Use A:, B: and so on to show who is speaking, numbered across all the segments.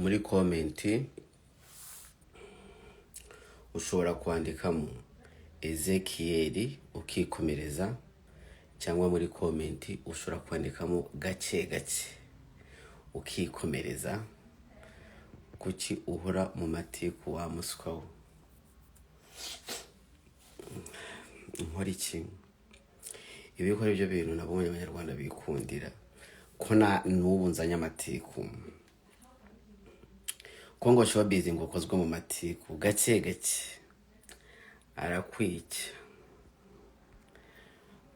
A: Muri comment ushobora kwandikamo Ezekiyeli ukikomereza, cyangwa muri comment ushobora kwandikamo gake gake ukikomereza. Kuki uhora mu matiku wa muswa we? Nkora iki? Ibi ko aribyo bintu nabonye abanyarwanda bikundira, ko na n'ubu nzanye amatiku, ko ngo showbiz ngo ukozwe mu matiku. Gake gake arakwica,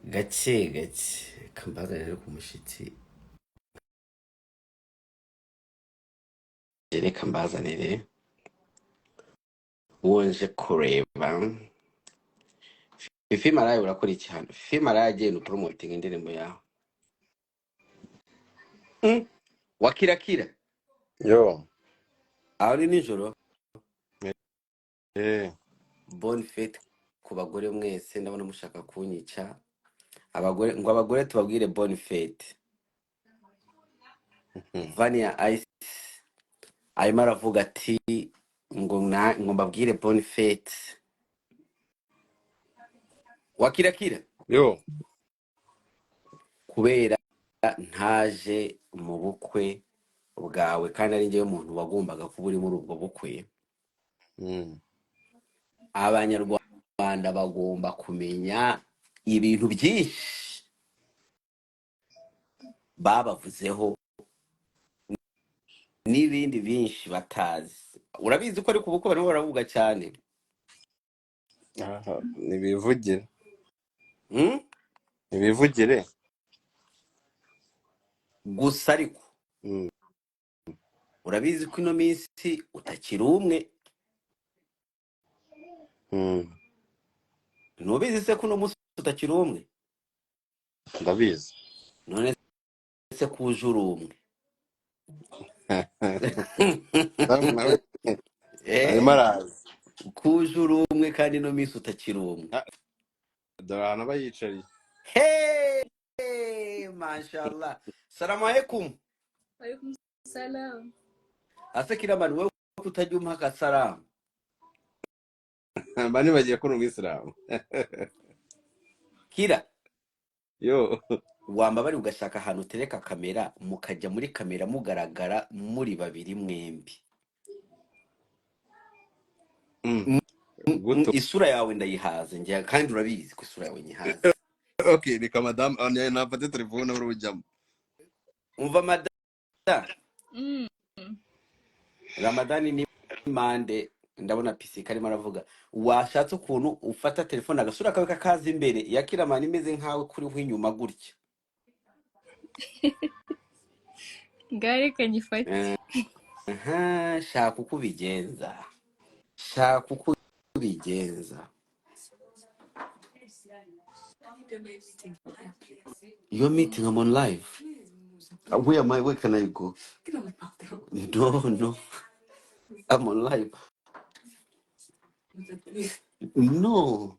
A: gake gake kambazanire ku mushyitsi, reka mbazanire uwo nje kureba. Fifi Maraya, urakora iki hano? Fifi Maraya, agenda upromotinga indirimbo yawe. Wakirakira.
B: Yo.
A: Aho ni nijoro.
B: Eh.
A: Bonne fête ku bagore mwese, ndabona mushaka kunyica. Abagore ngo abagore tubabwire bonne fête. Vania Ice arimo aravuga ati ngo ngo mbabwire bonne fête. Wakirakira.
B: Yo.
A: Kubera ntaje mu bukwe bwawe kandi ari njyewe muntu wagombaga kuba uri muri ubwo bukwe. Abanyarwanda bagomba kumenya ibintu byinshi babavuzeho n'ibindi byinshi batazi. Urabizi ko ariko ubukwe barimo baravuga cyane.
B: Aha, nibivugire. Nibivugire.
A: Gusa ariko urabizi ko ino minsi utakiri umwe. Ntubizi se ko uno munsi utakiri umwe?
B: Ndabizi.
A: None se ko uje uri umwe?
B: Nawe arimo
A: Eh,
B: araza.
A: ko uje uri umwe kandi ino minsi utakiri umwe.
B: Ah, dore ahantu aba yicariye.
A: Hey, mashallah, salamu alaikum.
C: Alaikum salam.
A: Ase Kiramani, wowe kutajya umpa akasalamu?
B: Mba nibagiye ko uri umwisilamu.
A: Kira.
B: Yo.
A: Wamba bari ugashaka ahantu utereka kamera, mukajya muri kamera mugaragara muri babiri mwembi.
B: Guto.
A: Isura yawe ndayihaze njye, kandi urabizi ko isura yawe nyihaze.
B: Okay, reka madamu nafate telefone uri ujyamo.
A: Umva mada. Ramadani ni mande, ndabona pisi karimo aravuga. Washatse ukuntu ufata telefone, agasura kawe kakaza imbere ya Kiramani, imeze nkawe kuriho inyuma gutya.
C: Ngaho reka nyifate.
A: Aha, shaka uko ubigenza, shaka uko ubigenza. Your meeting, I'm on live. Where am I? Where can I go? No, no, I'm on live. No.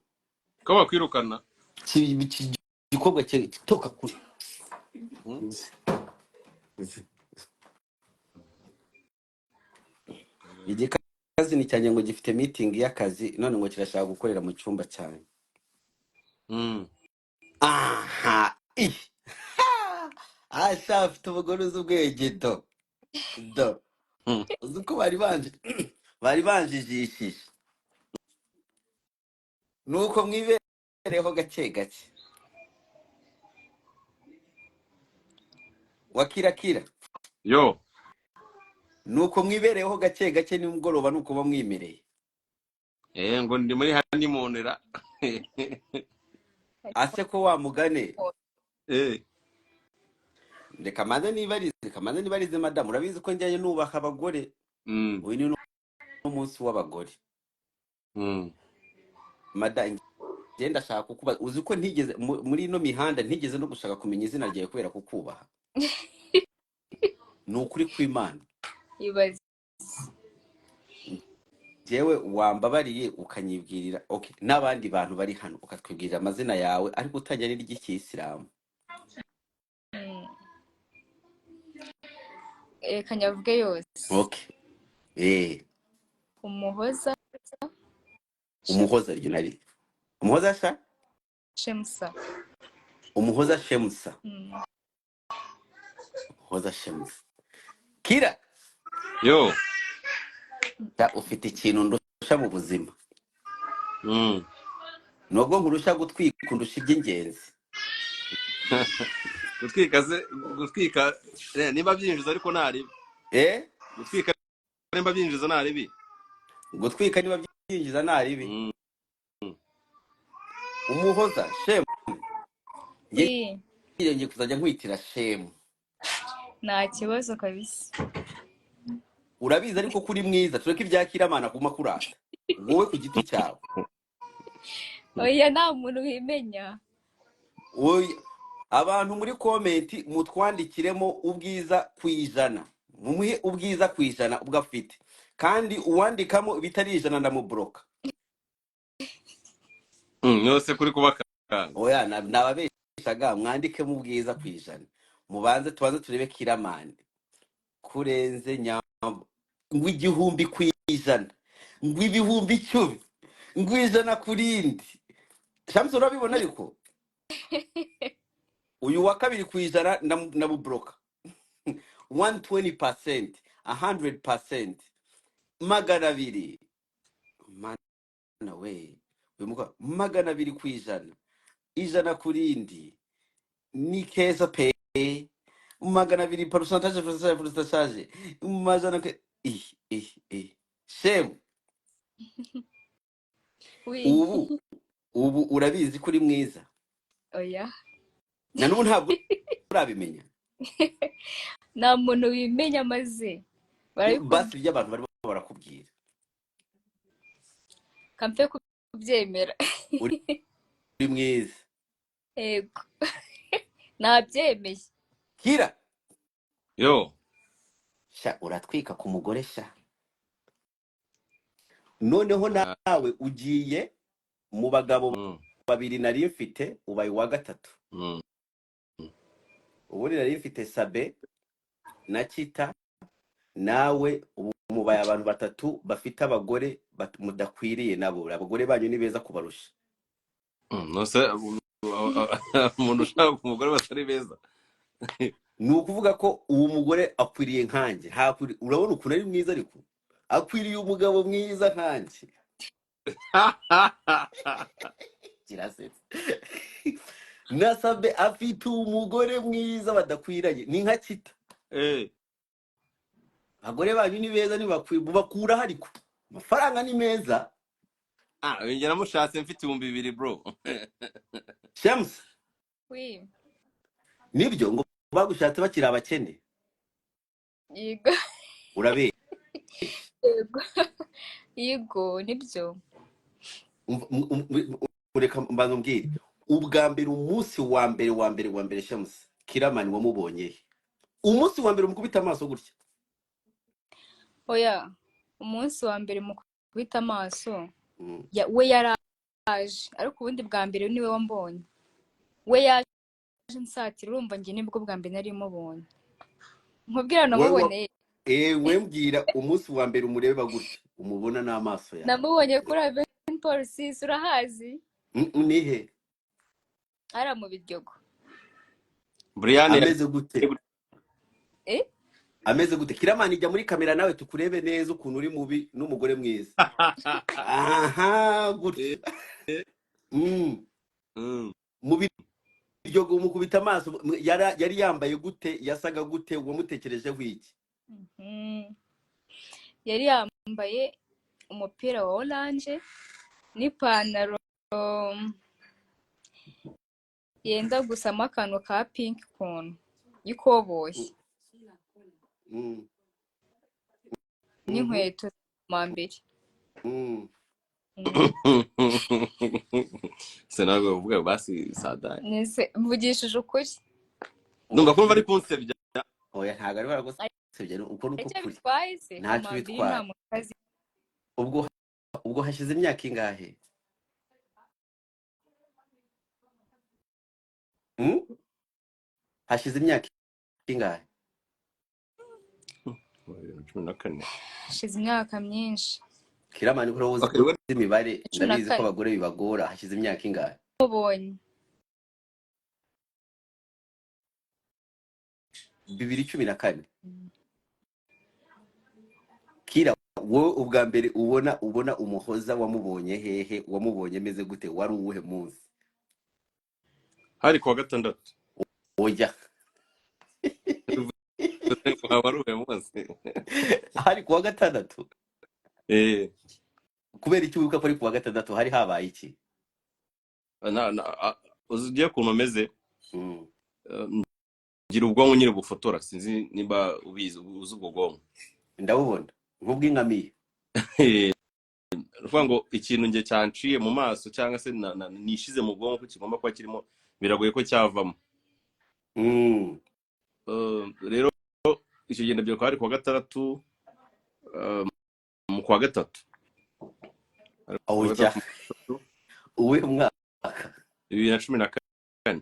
B: Ko bakwirukana?
A: Gikobwa toka kure. Igikazini cyanjye ngo gifite meeting y'akazi, none ngo kirashaka gukorera mu cyumba cyanjye. Aha, ih. Asha, afite umugore uzi ubwenge. Do do. Uzi ko bari banje bari banjijishije, nuko mwibereho gake gake. Wakirakira.
B: Yo.
A: Nuko mwibereho gake gake, nimugoroba nuko bamwimereye.
B: Eh, ngo ndi muri honeymoon ra.
A: Ase ko wa mugane.
B: Eh.
A: Reka manze nibarize, reka manze nibarize madamu. Urabizi ko njyanye nubaha abagore. Uyu ni n'umunsi w'abagore. Madamu, njye ndashaka kukubaza, uzi ko ntigeze muri ino mihanda ntigeze no gushaka kumenya izina ryawe kubera kukubaha? Ni ukuri kw'Imana.
C: Ibaze.
A: Jewe wambabariye ukanyibwirira, okay, n'abandi bantu bari hano ukatwibwirira amazina yawe, ariko utajya n'iry'ikiyisilamu.
C: Reka nyavuge yose.
A: Okay. Eh,
C: Umuhoza.
A: Umuhoza ryo nari Umuhoza sha.
C: Shemusa.
A: Umuhoza Shemusa. Umuhoza Shemusa Kira.
B: Yo.
A: Sha, ufite ikintu ndusha mu buzima. Nubwo nkurusha gutwika, undusha iby'ingenzi.
B: Gutwika se, gutwika nimba byinjiza ariko ntaribi.
A: Eh.
B: Gutwika nimba byinjiza ntaribi.
A: Gutwika niba byinjiza ntaribi. Umuhoza Shemu, ngiye
C: Oui.
A: ngiye kuzajya nkwitira Shemu.
C: Nta kibazo kabisa.
A: Urabizi ariko ko uri mwiza, tureke ibya Kiramana kuma kurata wowe ku giti cyawe.
C: Oya, nta muntu wimenya.
A: Oya, abantu muri comment mutwandikiremo ubwiza ku ijana, mumuhe ubwiza ku ijana ubwo afite, kandi uwandikamo ibitari 100 ndamublocka.
B: Yose kuri kubakanga.
A: Oya, nababeshaga, mwandikemo ubwiza ku ijana, mubanze tubanze turebe Kiramani kurenze nyambo, ngo 1000%, ngo 10,000, ngo 100 ku rindi. Shamsi, urabibona ariko uyu wa 2% ndamublocka. 120%, 100%, 200. Mana we, uyu mugabo 200%, 100 ku rindi, ni keza pe. 200 pourcentage, pourcentage, pourcentage, majana ke ih ih ih. Shemu.
C: Oui.
A: Ubu urabizi ko uri mwiza?
C: Oya.
A: Na n'ubu ntabwo urabimenya?
C: Nta muntu wimenya maze
A: Basi
C: barabikubwira.
A: Ibyo abantu barimo barakubwira.
C: Kampe kubyemera.
A: Uri mwiza.
C: Yego, nabyemeye.
A: Kira.
B: Yo.
A: Sha, uratwika ku mugore sha. Noneho nawe ugiye mu bagabo babiri nari mfite, ubaye uwa gatatu. Ubundi nari mfite Sabe na Kita, nawe ubu mubaye abantu batatu bafite abagore mudakwiriye nabo. Abagore banyu ni beza kubarusha.
B: Nose umuntu ushaka umugore batari beza?
A: Ni ukuvuga ko uwo mugore akwiriye nkanjye. Urabona ukuntu ari mwiza, ariko akwiriye umugabo mwiza nkanjye. Kirasetse. Na Sabe afite umugore mwiza badakwiranye, ni nka Kita. Abagore banyu ni beza, ntibakura, ariko amafaranga ni meza.
B: Ah, njye namushatse mfite 2000, bro.
A: Shemusi.
C: Oui.
A: Nibyo ngo bagushatse bakiri abakene?
C: Yego.
A: Urabeshya.
C: Yego, yego, nibyo.
A: Reka mbanza umbwire ubwa mbere, umunsi wa mbere, wa mbere, wa mbere, Shemusi, Kiramani wamubonye he? Umunsi wa mbere umukubita amaso gutya.
C: Oya, umunsi wa mbere mu kubita amaso, we yaraje, ariko ubundi bwa mbere niwe wambonye. We yaje nsatira, urumva njye nibwo bwa mbere nari mubonye. Nkubwira
A: Wowe wa
C: namuboneye.
A: Eh, we mbwira umunsi wa mbere umureba gutya, umubona n'amaso yawe.
C: Namubonye kuri Avenue Paul VI, urahazi?
A: Nihe?
C: Hariya mu Biryogo.
B: Brian.
A: Ameze gute?
C: Eh.
A: Ameze gute? Kiramani, ijya muri kamera nawe tukurebe neza ukuntu uri mubi n'umugore mwiza. Aha gutya. Mu Biryogo umukubita amaso, yari yambaye gute? Yasaga gute? Wamutekerejeho iki?
C: Yari yambaye umupira wa orange n'ipantaro yenda gusamo akantu ka pink ukuntu y'ikoboyi n'inkweto mbere.
B: Se ntabwo uvuga basi sadaye.
C: Nese mvugishije ukuri?
B: Ndumva kumva ari kunsebya.
A: Oya, ntabwo ari baragusebya, uko ni uko
C: Icyo
A: kuri.
C: bitwaye se?
A: Ntacyo
C: Kamambiri
A: bitwaye.
C: nta muntu utazi.
A: Ubwo hashize imyaka ingahe? Hashize imyaka ingahe?
D: 2014.
C: Hashize imyaka myinshi.
A: Kiramani, ko uzi
B: Okay, we
A: imibare,
C: Cumi na
A: ndabizi ko
C: kane.
A: abagore bibagora. Hashize imyaka ingahe?
C: Mubonye.
A: 2014. Kira, wowe ubwa mbere ubona Umuhoza wamubonye hehe? Wamubonye ameze gute? Wari uwuhe munsi?
D: Hari kuwa gatandatu.
A: Oya.
B: Waba ari uyu munsi?
A: Hari kuwa gatandatu?
D: Eh.
A: Kubera iki wibuka ko ari kuwa gatandatu? Hari habaye iki?
D: Uzi ugiye ukuntu ameze. Ngira ubwonko nyine bufotora, sinzi nimba ubizi, uzi ubwo bwonko.
A: Ndabubona nk'ubw'inkamiye.
D: Ni ukuvuga ngo ikintu njye cyanciye mu maso cyangwa se nishize mu bwonko ko kigomba kuba kirimo, biragoye ko cyavamo. Rero icyo gihe ndabyibuka hari kuwa gatandatu, mu kwa gatatu. Hari kuwa
A: Oya.
D: gatandatu mu gatatu.
A: Uwuhe mwaka?
D: 2014.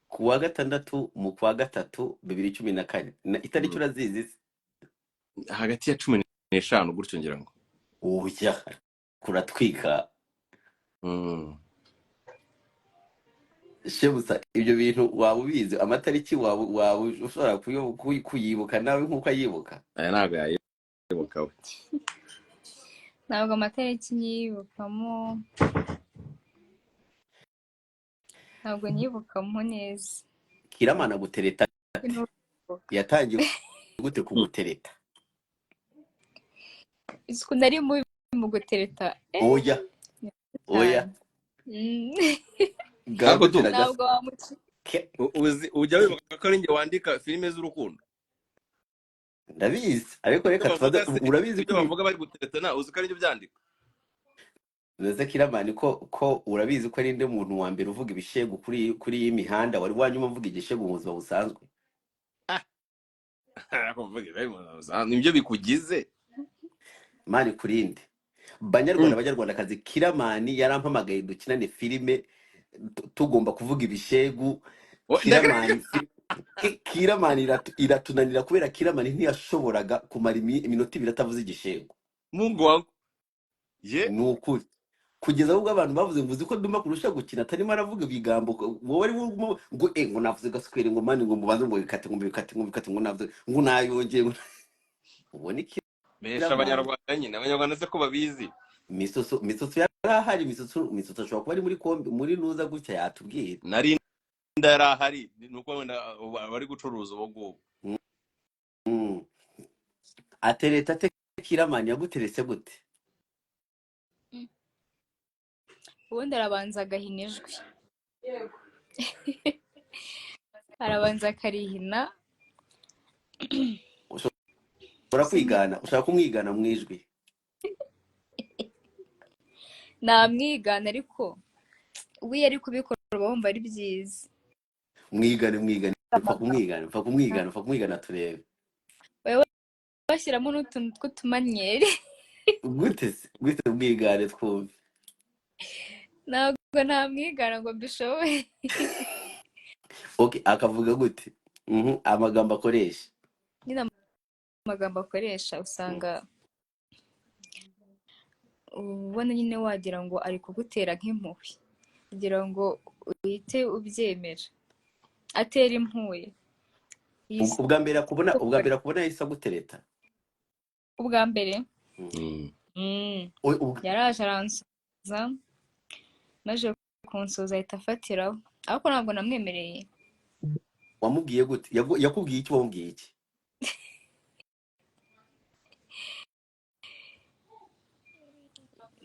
A: Kuwa gatandatu mu kwa gatatu 2014. Itariki urazizi se?
D: Hagati ya 15 gutyo, ngira ngo.
A: Oya, kuratwika. Shebusa, ibyo bintu waba ubizi? Amatariki waba ushobora kuyibuka nawe nk'uko ayibuka?
B: Aya ntabwo yayibuka we.
C: Ntabwo amatariki nyibukamo, ntabwo nyibukamo neza.
A: Kiramana gutereta ate? Yatangiye gute kugutereta?
C: Isuku nari mubi mu gutereta.
A: Oya, oya.
C: Cyane.
B: Ariko du
A: Gagutera gasa.
C: Ntabwo wamuca.
B: Uzi, ujya wibuka ko ari njye wandika filime z'urukundo?
A: Ndabizi, ariko
B: Ibyo
A: reka
B: bavuga
A: tubaze.
B: se,
A: Urabizi
B: ibyo
A: ko
B: bavuga bari guteretana, uzi ko ari byo byandika?
A: Mbese Kiramani, ko urabizi ko ari nde muntu wa mbere uvuga ibishegu kuri iyi mihanda? Wari wanyuma uvuga igishegu mu buzima busanzwe?
B: Kuvuga ibyo nibyo bikugize.
A: Mani kurinde banyarwanda, banyarwandakazi, Kiramani yarampamagaye dukinane filime, tugomba kuvuga ibishegu.
B: Oh,
A: Kiramani Kiramani iratunanira kubera Kiramani ntiyashoboraga kumara iminota 2 atavuze igishegu.
B: Mungu wangu ye!
A: Ni ukuri, kugeza ubwo abantu bavuze ngo uzi ko Ndumba kurusha gukina atarimo aravuga ibigambo, wowe ari wowe ngo ngo navuze gaswere, ngo mani, ngo mubanze, ngo bikate, ngo bikate, ngo bikate, ngo navuze, ngo nayongeye, ngo ubone.
B: Besha
A: Kiramani.
B: Abanyarwanda nyine, abanyarwanda se ko babizi?
A: Misusu yari ahari. Misusu ashobora kuba ari muri kombi, muri nuza gutya, yatubwira.
B: Nari nda yari ahari, ni uko wenda bari gucuruza ubu ngubu.
A: Atereta ate? Kiramani yaguteretse gute?
C: Ubundi arabanza agahina ijwi, arabanza akarihina.
A: Ushobora kwigana, ushaka kumwigana mu ijwi?
C: Namwigana, ariko we iyo ari kubikora uba wumva ari byiza.
A: Mwigane, mwigane, pfa kumwigana, pfa kumwigana, pfa kumwigana turebe.
C: Baba bashyiramo n'utuntu tw'utumanyeri.
A: Gute se? Gute? Mwigane twumve.
C: Ntabwo namwigana ngo mbishoboye.
A: Okay, akavuga gute? Amagambo akoresha.
C: Nyine amagambo akoresha usanga ubona nyine wagira ngo ari kugutera nk'impuhwe kugira ngo uhite ubyemera, atera impuhwe.
A: Ubwa mbere akubona yahise agutereta?
C: Ubwa mbere. Yaraje aransuhuza, maze kunsuhuza ahita afatiraho, ariko ntabwo namwemereye.
A: Wamubwiye gute? Yakubwiye iki? Wamubwiye iki?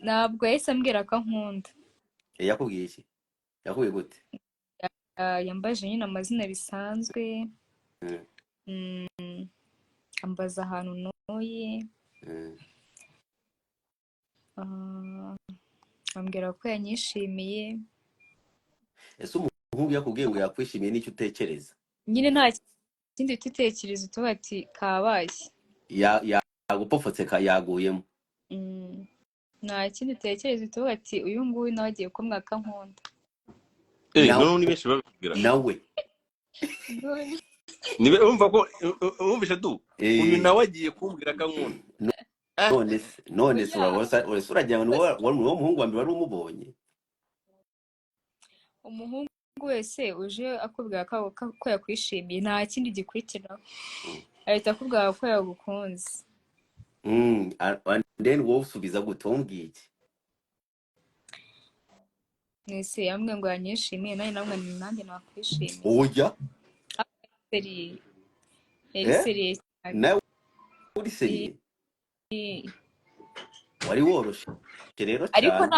C: Ntabwo yahise ambwira ko ankunda.
A: Yakubwiye iki? Yakubwiye gute?
C: Yambajije nyine amazina bisanzwe, ambaza ahantu ntuye, ambwira ko yanyishimiye.
A: Ese umuhungu yakubwiye ngo yakwishimiye, n'icyo utekereza?
C: Nyine nta kindi uhita utekereza, utuba ati kabaye.
A: Yagupfopfotse, yaguyemo.
C: Nta kindi utekereza, utuba ati uyu nguyu nawe agiye kumwaka nkunda.
A: Nawe
D: Noneho ni benshi babibwira.
A: Nawe.
B: Nibe urumva ko wumvishe du uyu
A: Eh,
B: nawe agiye kumbwira ko ankunda. Eh,
A: none se
C: Oya.
A: urabona uragira ngo ni wowe wari uwo muhungu wa mbere wari umubonye?
C: Umuhungu wese uje akubwira ko yakwishimiye, nta kindi gikurikiraho, ahita akubwira ko yagukunze.
A: And then wowe usubiza gute? Wambwiye iki?
C: Mwese yambwiye ngo yanyishimiye, nanjye namwe nanjye nakwishimiye.
A: Oya.
C: Sérieux, yari
A: Eh,
C: sérieux cyane.
A: Nawe uri sérieux?
C: Eh,
A: Wari woroshe rero
C: ariko
A: cyane.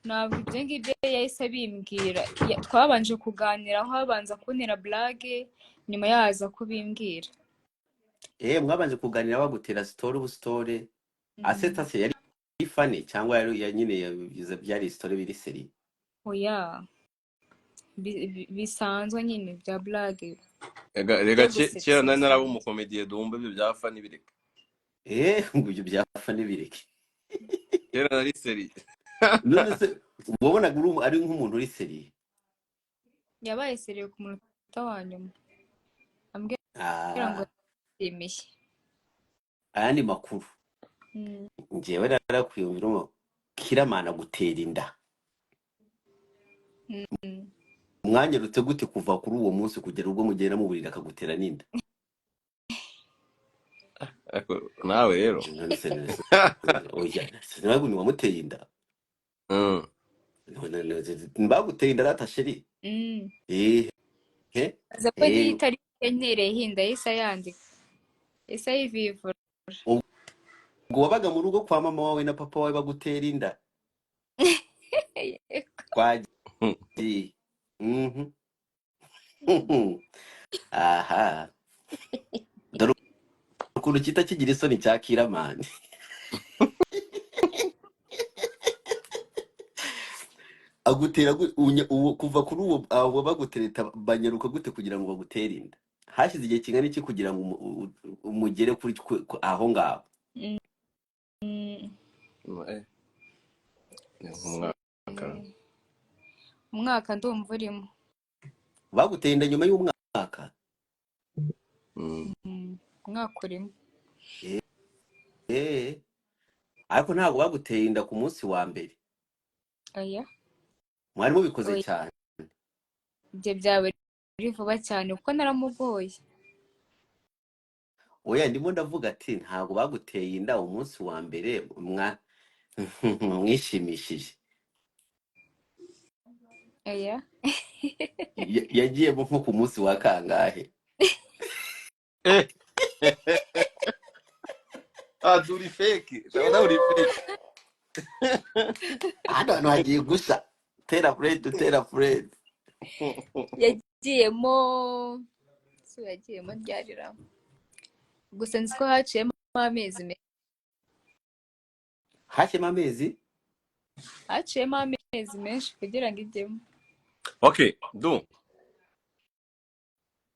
C: Ntabwo ibyo ngibyo yahise abimbwira. Twabanje kuganira, aho abanza kuntera blague, nyuma yaza kubimbwira.
A: Eh, mwabanje kuganira bagutera story, ubu story asetsa se yari funny cyangwa yari ya nyine yabigize byari story biri sérieux?
C: Oya, bisanzwe nyine bya blague
B: Rega
C: byo gusetsa
B: kera nari naraba
C: bisanzwe.
B: Umukomediye dumva ibyo bya funny bireka.
A: Eh, ngo ibyo bya funny bireke.
B: Kera nari sérieux.
A: None se wabonaga ari nk'umuntu uri sérieux?
C: Yabaye sérieux ku munota wa nyuma, ambwira ngo
A: Ah,
C: yishimiye.
A: Ayandi makuru. Njyewe narakwiyumvira Kiramana gutera inda. Mwanyarutse gute kuva kuri uwo munsi kugera ubwo mugenda mu buriri akagutera n'inda?
B: Ariko nawe rero.
A: None se oya, ntabwo ni wamuteye inda. Baguteye inda rata chérie? Eh he.
C: Aza ko
A: Eh,
C: n'iyi yantereye hinda, yahise ayandika, yahise ayivivura.
A: Ubwo wabaga mu rugo kwa mama wawe na papa wawe bagutera inda?
C: Yego.
A: Twagiye. Aha dore ukuntu kita kigira isoni cya Kiramani. Agutera kuva kuri uwo abo bagutereta banyaruka gute kugira ngo bagutere inda? Hashize igihe kingana iki kugira ngo umugere kuri aho ngaho?
B: Eh, ni nk'umwaka.
C: Umwaka ndumva urimo.
A: Baguteye inda nyuma y'umwaka?
C: Umwaka urimo.
A: Eh, ariko ntabwo baguteye inda ku munsi wa mbere?
C: Oya.
A: Mwari mubikoze
C: Oya.
A: cyane?
C: Ibyo byaba ari vuba cyane kuko naramugoye.
A: Oya, ndimo ndavuga ati ntabwo baguteye inda umunsi wa mbere mwishimishije.
C: Oya.
A: Yagiyemo nko ku munsi wa kangahe?
B: Eh, ah, uri fake, ndabona uri fake.
A: Hano hantu hagiye gushya. Tera Fred, tera Fred.
C: Yagiyemo, si yagiyemo ryarira, gusa nzi ko haciyemo amezi menshi.
A: Hashyemo amezi?
C: Haciyemo amezi menshi kugira ngo ijyemo.
B: Okay, du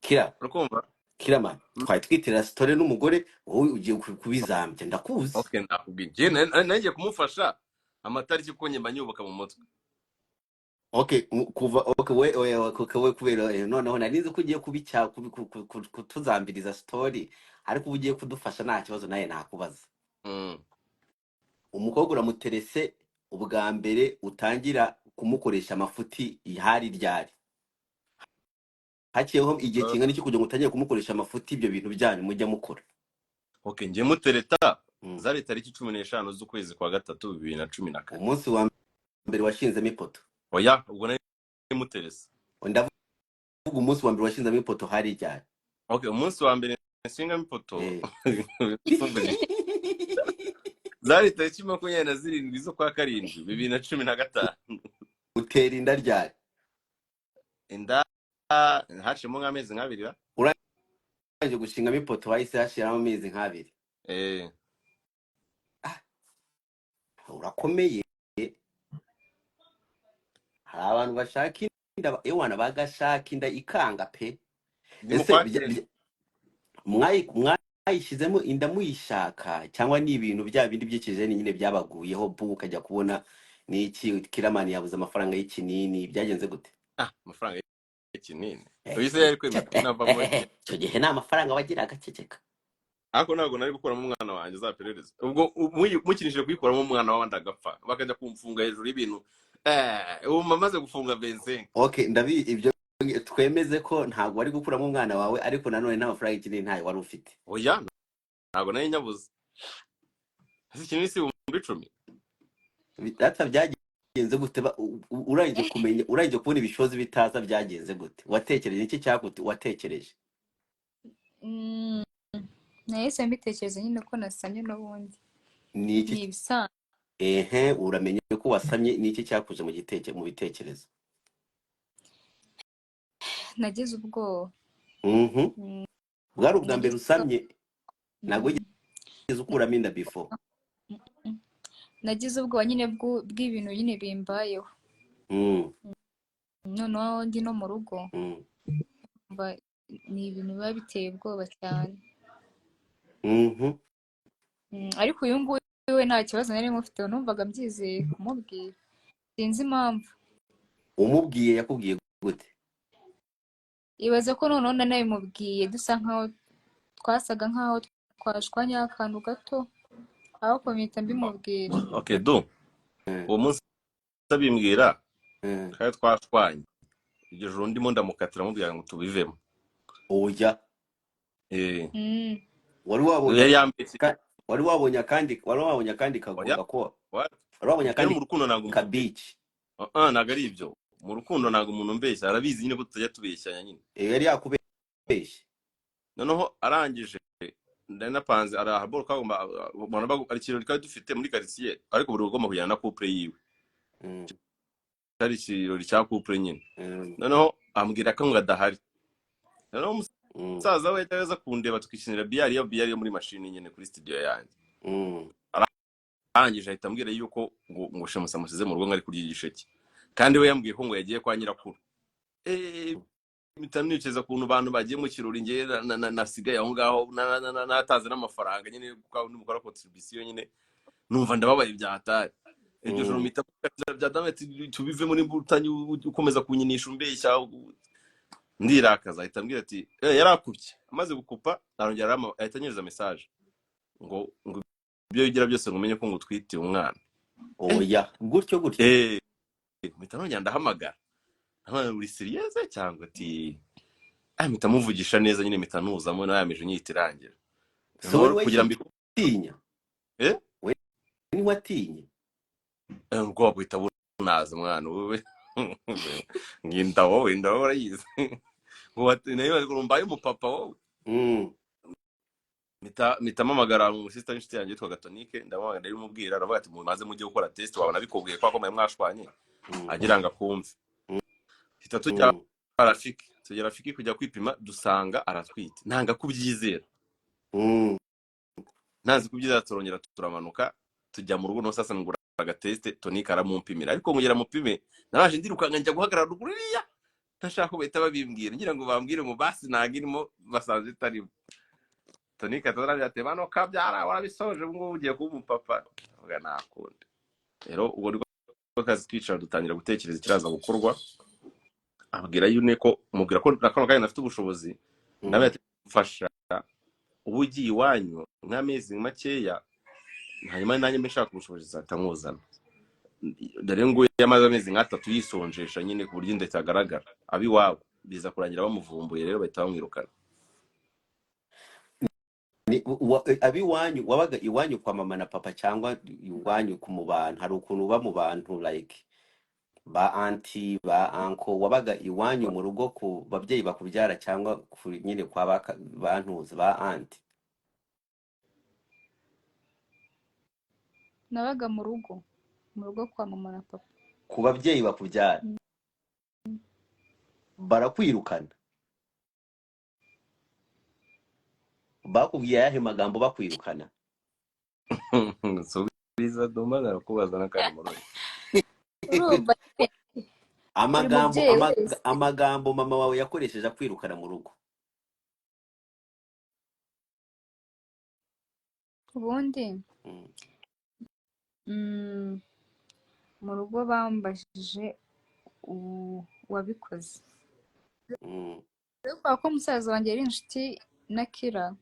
A: Kira.
B: Urakumva?
A: Kiramani, twari twitira story n'umugore, wowe ugiye kubizambya, ndakuzi.
B: Okay, nakubwiye njye nagiye kumufasha amatariki kuko njye mba nyubaka mu mutwe.
A: Okay, kuva okay we okay, we kubera noneho nari nzi ko ugiye kubicya kutuzambiriza story, ariko ubu ugiye kudufasha, nta kibazo, nawe nakubaza. Umukobwa uramuterese ubwa mbere, utangira kumukoresha amafuti ihari ryari? Haciyeho igihe kingana iki kugira ngo utangire kumukoresha amafuti, ibyo bintu byanyu mujya mukora?
B: Okay, njye mutereta zari tariki 15 z'ukwezi kwa gatatu 2014.
A: Umunsi wa mbere washinzemo ipoto?
B: Oya, ubwo nari muterese.
A: Ndavuga umunsi wa mbere washinzemo ipoto hari ryari?
B: Okay, umunsi wa mbere nshingamo ipoto
A: Eh.
B: zari tariki 27 z'ukwa karindwi 2015.
A: Utera inda ryari?
B: Inda haciyemo nk'amezi nk'abiri ra.
A: Urangije gushingamo ipoto wahise hashiramo amezi nk'abiri?
B: Eh.
A: Ah, urakomeye. Hari abantu bashaka inda, ewana bagashaka inda ikanga pe.
B: Ndi mu
A: Ese
B: kwa cyenda.
A: Mwayishyizemo inda muyishaka cyangwa ni ibintu bya bindi by'ikijeni nyine byabaguyeho, bu ukajya kubona n'iki, Kiramani yabuze amafaranga y'ikinini, byagenze gute?
B: Ah, amafaranga. Ikinini uyu se yari kwemera ko navamo.
A: Icyo gihe nta mafaranga wagiraga, ceceka.
B: Ariko ntabwo nari gukuramo umwana wanjye, uzaperereza ubwo mukinishije kuyikuramo umwana w'abandi agapfa, bakajya kumfunga hejuru y'ibintu. Ubu maze gufunga 25.
A: Okay, ndabi ibyo twemeze ko ntabwo wari gukuramo umwana wawe, ariko nanone nta mafaranga y'ikinini ntayo wari ufite.
B: Oya, ntabwo nari nyabuze. Ese ikinini si 10,000?
A: Data, byagenze gute? Urangije kumenya, urangije kubona ibishozi bitaza, byagenze gute? Watekereje iki cyagute watekereje?
C: Nahise mbitekereza nyine ko nasamye n'ubundi.
A: Ni iki?
C: Ni ibisanzwe.
A: Ehe, uramenye ko wasamye, ni iki cyakuje mu bitekerezo?
C: Nagize ubwoba.
A: Bwari ubwa mbere
C: Nagize ubwoba.
A: usamye? Ntabwo wigeze ukuramo inda before?
C: Nagize ubwoba nyine bw'ibintu nyine bimbayeho. Noneho ndi no mu rugo, umva ni ibintu biba biteye ubwoba cyane. Ariko uyu nguyu we nta kibazo nari mufite, numvaga mbyizeye kumubwira, sinzi impamvu.
A: Umubwiye yakubwiye gute?
C: Ibaze ko noneho nanabimubwiye dusa nkaho twasaga nkaho twashwanyeho akantu gato, ahubwo mpita mbimubwira.
B: Okay, do uwo munsi abimbwira, kandi twashwanye iryo joro, ndimo ndamukatira mubwira ngo tubivemo.
A: Oya.
B: Eh.
A: Wari wabonye
B: Yari yambeshye.
A: Wari wabonye akandi
B: Oya.
A: kagoga ko
B: What?
A: wari wabonye
B: Rero
A: akandi
B: mu rukundo ntabwo
A: ka beach.
B: Ah, ntabwo ari ibyo. Mu rukundo ntabwo umuntu umbeshya, arabizi nyine ko tutajya tubeshyanya nyine.
A: Yari yakubeshye.
B: Noneho arangije, nari napanze arahaboro kagomba ari ikirori twari dufite muri quartier, ariko buri ugomba kujyana na couple yiwe. Cyari ikirori cya couple nyine. Noneho ambwira ko ngo adahari. Noneho umusaza we yajyaga aza kundeba, tukikinira billard, iyo billard yo muri mashini nyine kuri studio yanjye. Arangije ahita ambwira yuko ngo Shemusa amusize mu rugo, ngo ari kurya igisheke, kandi we yambwiye ko ngo yagiye kwa nyirakuru. Mpita nicuza ukuntu abantu bagiye mu kirori, njye nasigaye aho ngaho, natanze n'amafaranga nyine, kuko mukora contribution nyine. Numva ndababaye bya hatari iryo joro. Mpita bya dame ati tubivemo, nimba utangiye ukomeza kunyinisha umbeshya, ndirakaza. Ahita ambwira ati yarakubye. Amaze gukupa arongera ahita anyereza message ngo ibyo wigira byose ngo umenye ko ngo utwite umwana.
A: Oya, gutyo gutyo?
B: Mpita nongera ndahamagara, ndahamagara, uri sérieux cyangwa? Ati ah, mpita muvugisha neza nyine, mpita nuzamo nayameje nyita irangira.
A: So wowe
B: Kugira mbi
A: watinya?
B: Eh?
A: We ntiwatinye?
B: Ubwoba buhita bunaza mwana wowe, nginda wowe, inda wowe urayizi, ngo nayo ngo mbaye umupapa wowe. Mpita mpamagara umusista w'inshuti yanjye witwaga Tonike, ndamuhamagara, ndabimubwira, aravuga ati mumaze mujye gukora test, wabona bikubwiye ko akomeye mwashwanye. Agira ngo akumve, hita tujya Rafiki, tujya Rafiki kujya kwipima, dusanga aratwite. Nanga kubyizera. Ntazi kubyizera. Turongera turamanuka tujya mu rugo. No sasa ngura agatest, Tonike aramumpimira, ariko ngira mupime naraje ndirukanka njya guhagarara ruguru iriya, ntashaka ko bahita babimbwira, ngira ngo bambwire ngo basi ntabwo irimo, basanze itarimo. Tonike atarabwira ati bano kabyara warabisoje, ubu ngubu ugiye kuba umupapa. Avuga ntakundi. Rero ubwo nibwo kazi, twicara dutangira gutekereza ikiraza gukorwa. Abwira yune ko mubwira ko na kano kanya nafite ubushobozi, nawe ati mfasha uba ugiye iwanyu nk'amezi makeya, hanyuma nanjye mbe nshaka ubushobozi nzahita nkuzana. Dore ngo yamaze amezi nk'atatu yisonjesha nyine ku buryo inda itagaragara, aba iwabo biza kurangira bamuvumbuye, rero bahita bamwirukana.
A: Ab'iwanyu, wabaga iwanyu kwa mama na papa cyangwa iwanyu ku mu bantu? Hari ukuntu uba mu bantu like ba aunty, ba uncle. Wabaga iwanyu mu rugo ku babyeyi bakubyara cyangwa ku nyine kwa bantuza ba aunty?
C: Nabaga mu rugo kwa mama na papa.
A: Ku babyeyi bakubyara? Barakwirukana? Bakubwiye ayahe magambo bakwirukana?
B: Subiza Dumba, narakubaza n'akandi murugo.
C: Urumva buri
A: Amagambo
C: mubyeyi wese.
A: Amagambo mama wawe yakoresheje akwirukana mu rugo.
C: Ubundi mu rugo bambajije uwabikoze. Rero kubera ko musaza wanjye yari inshuti na Kira,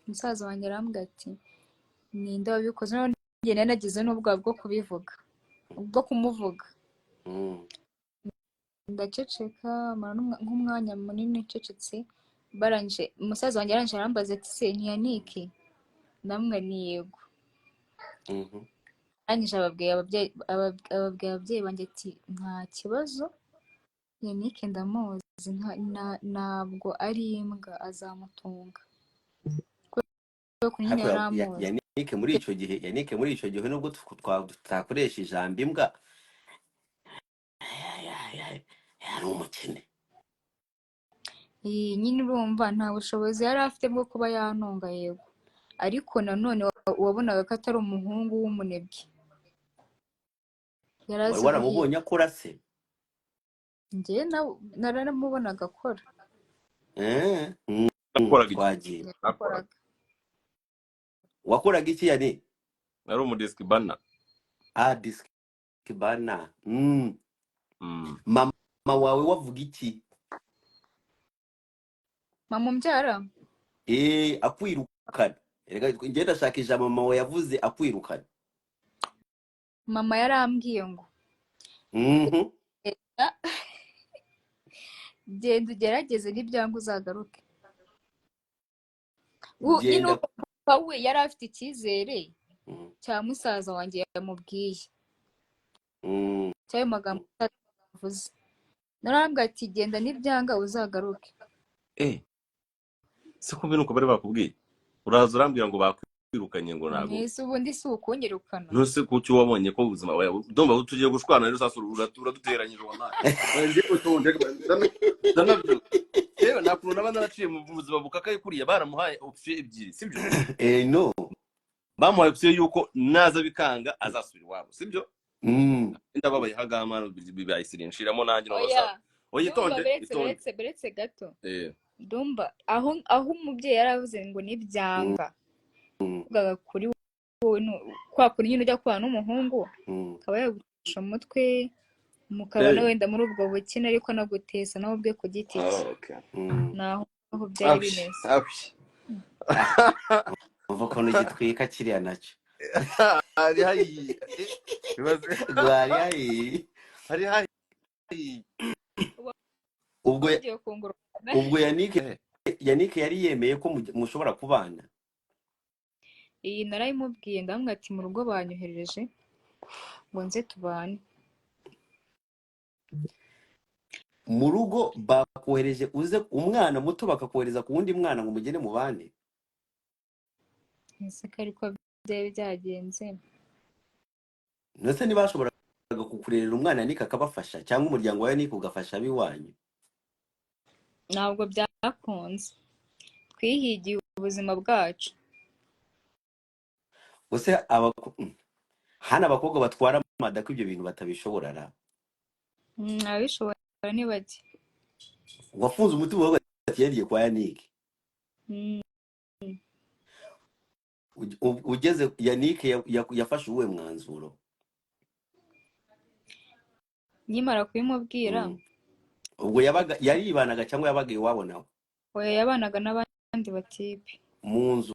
C: musaza wanjye arambwira ati: "Ninde wabikoze?" Noneho njye nari nagize n'ubwoba bwo kubivuga, bwo kumuvuga. Ndaceceka, mara nk'umwanya munini ncecetse. Barangije, umusaza wanjye arangije arambaza ati: "Se ni Yannick?" Namwe ni yego. Arangije ababwiye ababyeyi banjye ati: "Nta kibazo, Yannick ndamuzi, ntabwo ari imbwa, azamutunga," kubera ko nyine
A: Ariko
C: yari amuzi.
A: Yannick muri icyo gihe, nubwo tutakoresha ijambo imbwa, yari umukene.
C: Iyi nyine urumva nta bushobozi yari afite bwo kuba yantunga, yego, ariko nanone wabonaga ko atari umuhungu w'umunebwe, yari
A: Wari
C: azi guhiga.
A: waramubonye akora se?
C: Njye naramubonaga akora.
B: Nakoraga iki?
A: Twagiye.
B: Nakoraga.
C: Yakoraga.
A: Wakoraga iki, Yani?
B: Nari umudisikibana.
A: Ah, disikibana. Mama wawe wavuga iki?
C: Mama umbyara?
A: Eh, akwirukana. Erega njye ndashaka ijambo mama wawe yavuze akwirukana.
C: Mama yarambwiye ngo: "Genda ugerageze, nibyanga uzagaruke." Nyine
A: Genda.
C: Papa we yari afite icyizere cya musaza wanjye yamubwiye, cy'ayo magambo musaza avuze. Narambwira ati: "Genda, nibyanga uzagaruke."
B: Eh, se kumbe nuko bari bakubwiye, uraza urambwira ngo bakwirukanye, ngo ntabwo.
C: Mwese ubundi si ukunyirukana.
B: Ntuse kuki wabonye ko ubuzima bwawe, ndumva tugiye gushwana rero sasa, uraduteranyije wallahi. Njyewe utonde, ndanabyuka yewe, nta kuntu naba naraciye mu buzima bukakaye kuriya. Baramuhaye option ebyiri, sibyo?
A: Eh, no.
B: Bamuhaye option yuko naza bikanga azasubira iwabo, sibyo? Ndababaye hagama bibayisire nshiramo nanjye no
C: Oya.
B: basaba oya.
C: Ndumva.
B: Itonde.
C: Beretse.
B: Itonde.
C: Beretse gato.
B: Eh.
C: Ndumva aho umubyeyi yaravuze ngo nibyanga, uvugaga kuri wowe kwa kuntu nyine ujya kubana n'umuhungu, akaba yagutesha umutwe, mukabana wenda muri ubwo bukene, ariko anagutesa nawe ubwe ku giti cye.
B: Ah, okay.
C: Naho aho byari
B: Ouch,
C: bimeze.
B: Ouch.
A: Umva ukuntu gitwika kiriya nacyo.
B: Hari hayiye. Ibaze.
A: Rwari hayiye.
B: Hari hayiye.
A: Ubwo
C: Ugiye kungurukana.
A: Ubwo Yannick
B: Eh.
A: Yannick yari yemeye ko mushobora kubana?
C: Iyi narayimubwiye, ndamubwira ati: "Mu rugo banyoherereje ngo nze tubane."
A: Mu rugo bakohereje uze, umwana muto bakakohereza ku wundi mwana ngo mugende mubane?
C: Ese ko ariko byari byagenze.
A: Ndetse ntibashoboraga kukurerera umwana, Yannick akabafasha, cyangwa umuryango wa Yannick ugafasha ab'iwanyu?
C: Ntabwo byakunze, twihigiye ubuzima bwacu.
A: Gusa hano abakobwa batwara amada ko ibyo bintu batabishobora ra?
C: Ababishobora ni bake.
A: Wafunze umutima wawe ati yagiye kwa Yannick. Ugeze Yannick yafashe uwuhe mwanzuro?
C: Nkimara kubimubwira,
A: Ubwo yabaga yaribanaga cyangwa yabaga iwabo nawe?
C: Oya, yabanaga n'abandi batipe.
A: Mu nzu?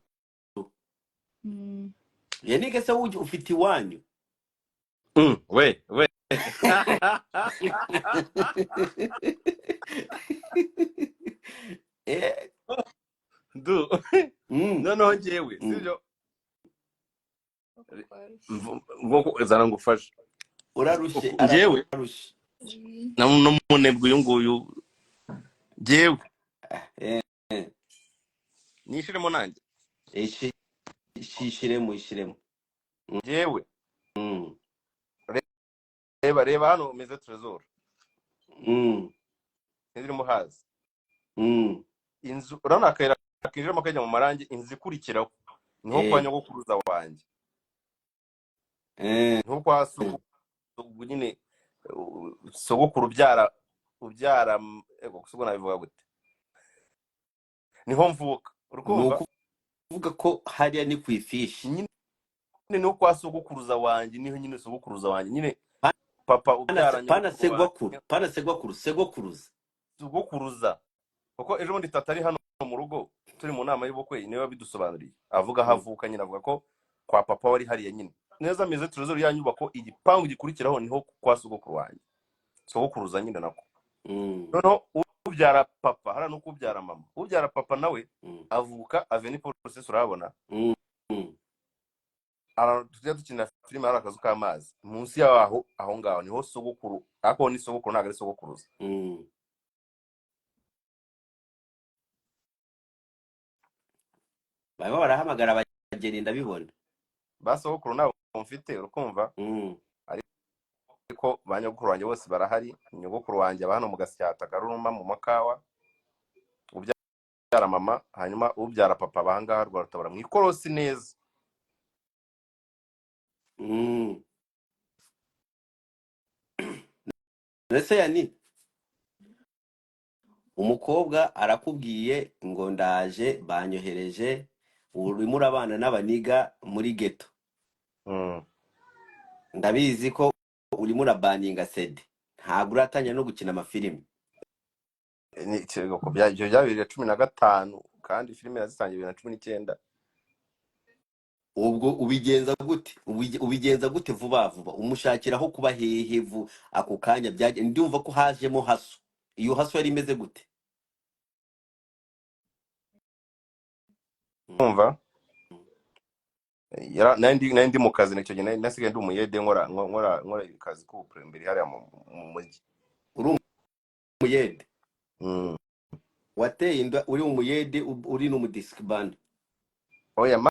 A: Yannick se wowe ufite iwanyu?
B: We we.
A: Eh.
B: Du. Noneho njyewe, sibyo?
C: Uko kwarushye.
B: Ngo zana ngufashe.
A: Urarushye.
B: Njyewe
A: Ararushye.
B: N'umunebwe uyu nguyu njyewe nishiremo nanjye.
A: Ishiremo, ishiremo.
B: Njyewe, reba, reba hano umeze Trezor, ntirimo hazi inzu, urabona akayira kinjiramo kajya mu marangi, inzu ikurikiraho niho kwa nyogokuruza wanjye, niho kwa sogokuru nyine, sogokuru ubyara, ego sogokuru nabivuga gute, niho mvuka.
A: Ni
B: Urikumva?
A: ukuvuga ko hariya ni ku ifishi.
B: Nyine niho kwa sogokuruza wanjye, niho nyine sogokuruza wanjye nyine. Papa ubyara
A: Pana
B: nyogokuru wanjye.
A: Segwakuru, pana segwakuru, segokuruza.
B: Sogokuruza, kuko ejo bundi tata ari hano mu rugo turi mu nama y'ubukwe, niwe wabidusobanuriye, avuga aho avuka nyine, avuga ko kwa papa wari hariya nyine neza meze Trezor, ya nyubako igipangu gikurikiraho niho kwa sogokuru wanjye, sogokuruza nyine nako. Noneho ubyara papa hariya nuko ubyara mama, ubyara papa nawe avuka Avenue Paul VI, urabona? Ahantu tujya dukina filime hari akazu k'amazi munsi yaho, aho ngaho niho sogokuru, ariko ni sogokuru ntabwo ari sogokuruza.
A: Barimo barahamagara abageni, ndabibona.
B: Ba sogokuru ntabwo mfite, urukumva? Ariko ba nyogokuru wanjye bose barahari. Nyogokuru wanjye aba hano mu Gasyata Karuruma mu Makawa, ubyara mama, hanyuma ubyara papa aba ahangaha Rwarutabura mu ikorosi neza.
A: Mbese yani umukobwa arakubwiye ngo ndaje, banyohereje, urimo urabana n'abaniga muri ghetto. Ndabizi ko urimo urabaninga sede, ntabwo uratangira no gukina amafilimi.
B: Ibyo bya 2015, kandi filime yazitangiye 2019.
A: Ubwo ubigenza gute? Ubigenza gute vuba vuba? Umushakira aho kuba hehe ako kanya? Ndumva ko hajemo haso, iyo haso yari imeze gute?
B: Umva, nari ndi mu kazi icyo gihe, nasigaye ndi umuyede, nkora akazi k'ubupremberi hariya mu mujyi.
A: Uri umuyede?
B: Mm.
A: Wateye inda uri umuyede, uri n'umudisikibana?
B: Oya,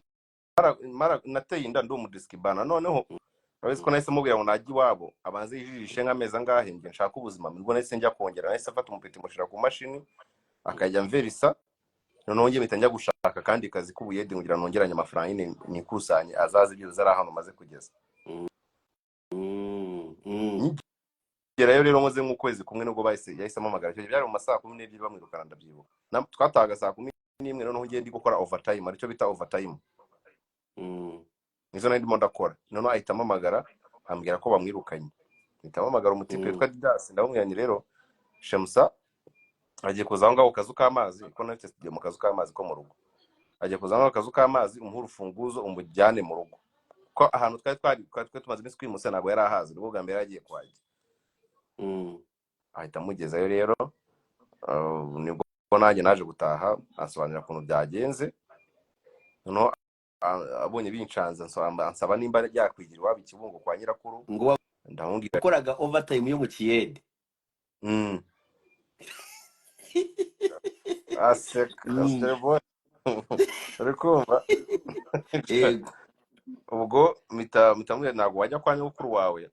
B: nateye inda ndi umudisikibana. Noneho urabizi ko nahise mubwira ngo najya iwabo abanze yijijishe nk'amezi angahe, njye nshaka ubuzima. Nibwo nahise njya kongera, nahise mfata umupeti mushyira ku mashini akajya mverisa, noneho njye mpita njya gushaka akandi kazi k'ubuyede kugira ngo nongeranye amafaranga nyine nikusanye, azaze byibuze ari ahantu maze kugeza. Nkigerayo rero nkoze nk'ukwezi kumwe nubwo bahise yahise ampamagara. Icyo gihe byari mu ma saa 12 bamwirukana, ndabyibuka. Twatahaga saa 11, noneho ngiye ndi gukora overtime, aricyo bita overtime. Nizo nari ndimo ndakora, noneho ahita ampamagara ambwira ko bamwirukanye. Mpita mpamagara umutipe witwa Didas, ndamubwira nti rero Shemusa agiye kuza aho ngaho ku kazu k'amazi, kuko nafite studio mu kazu k'amazi ko mu rugo, agiye kuza aho ngaho ku kazu k'amazi, umuhe urufunguzo umujyane mu rugo, ko ahantu twari tumaze iminsi twimutse ntabwo yari ahazi, nibwo bwa mbere yari agiye kuhajya. Ahita amugezayo rero, nibwo nanjye naje gutaha, ansobanurira ukuntu byagenze. Noneho abonye bincanze ansaba nimba yakwigira iwabo i Kibungo kwa nyirakuru.
A: Ngo
B: ndamubwira
A: wakoraga overtime yo mu kiyede?
B: Aseka. Aseka, uri kumva?
A: Yego.
B: Ubwo mpita mubwira ntabwo wajya kwa nyogokuru wawe,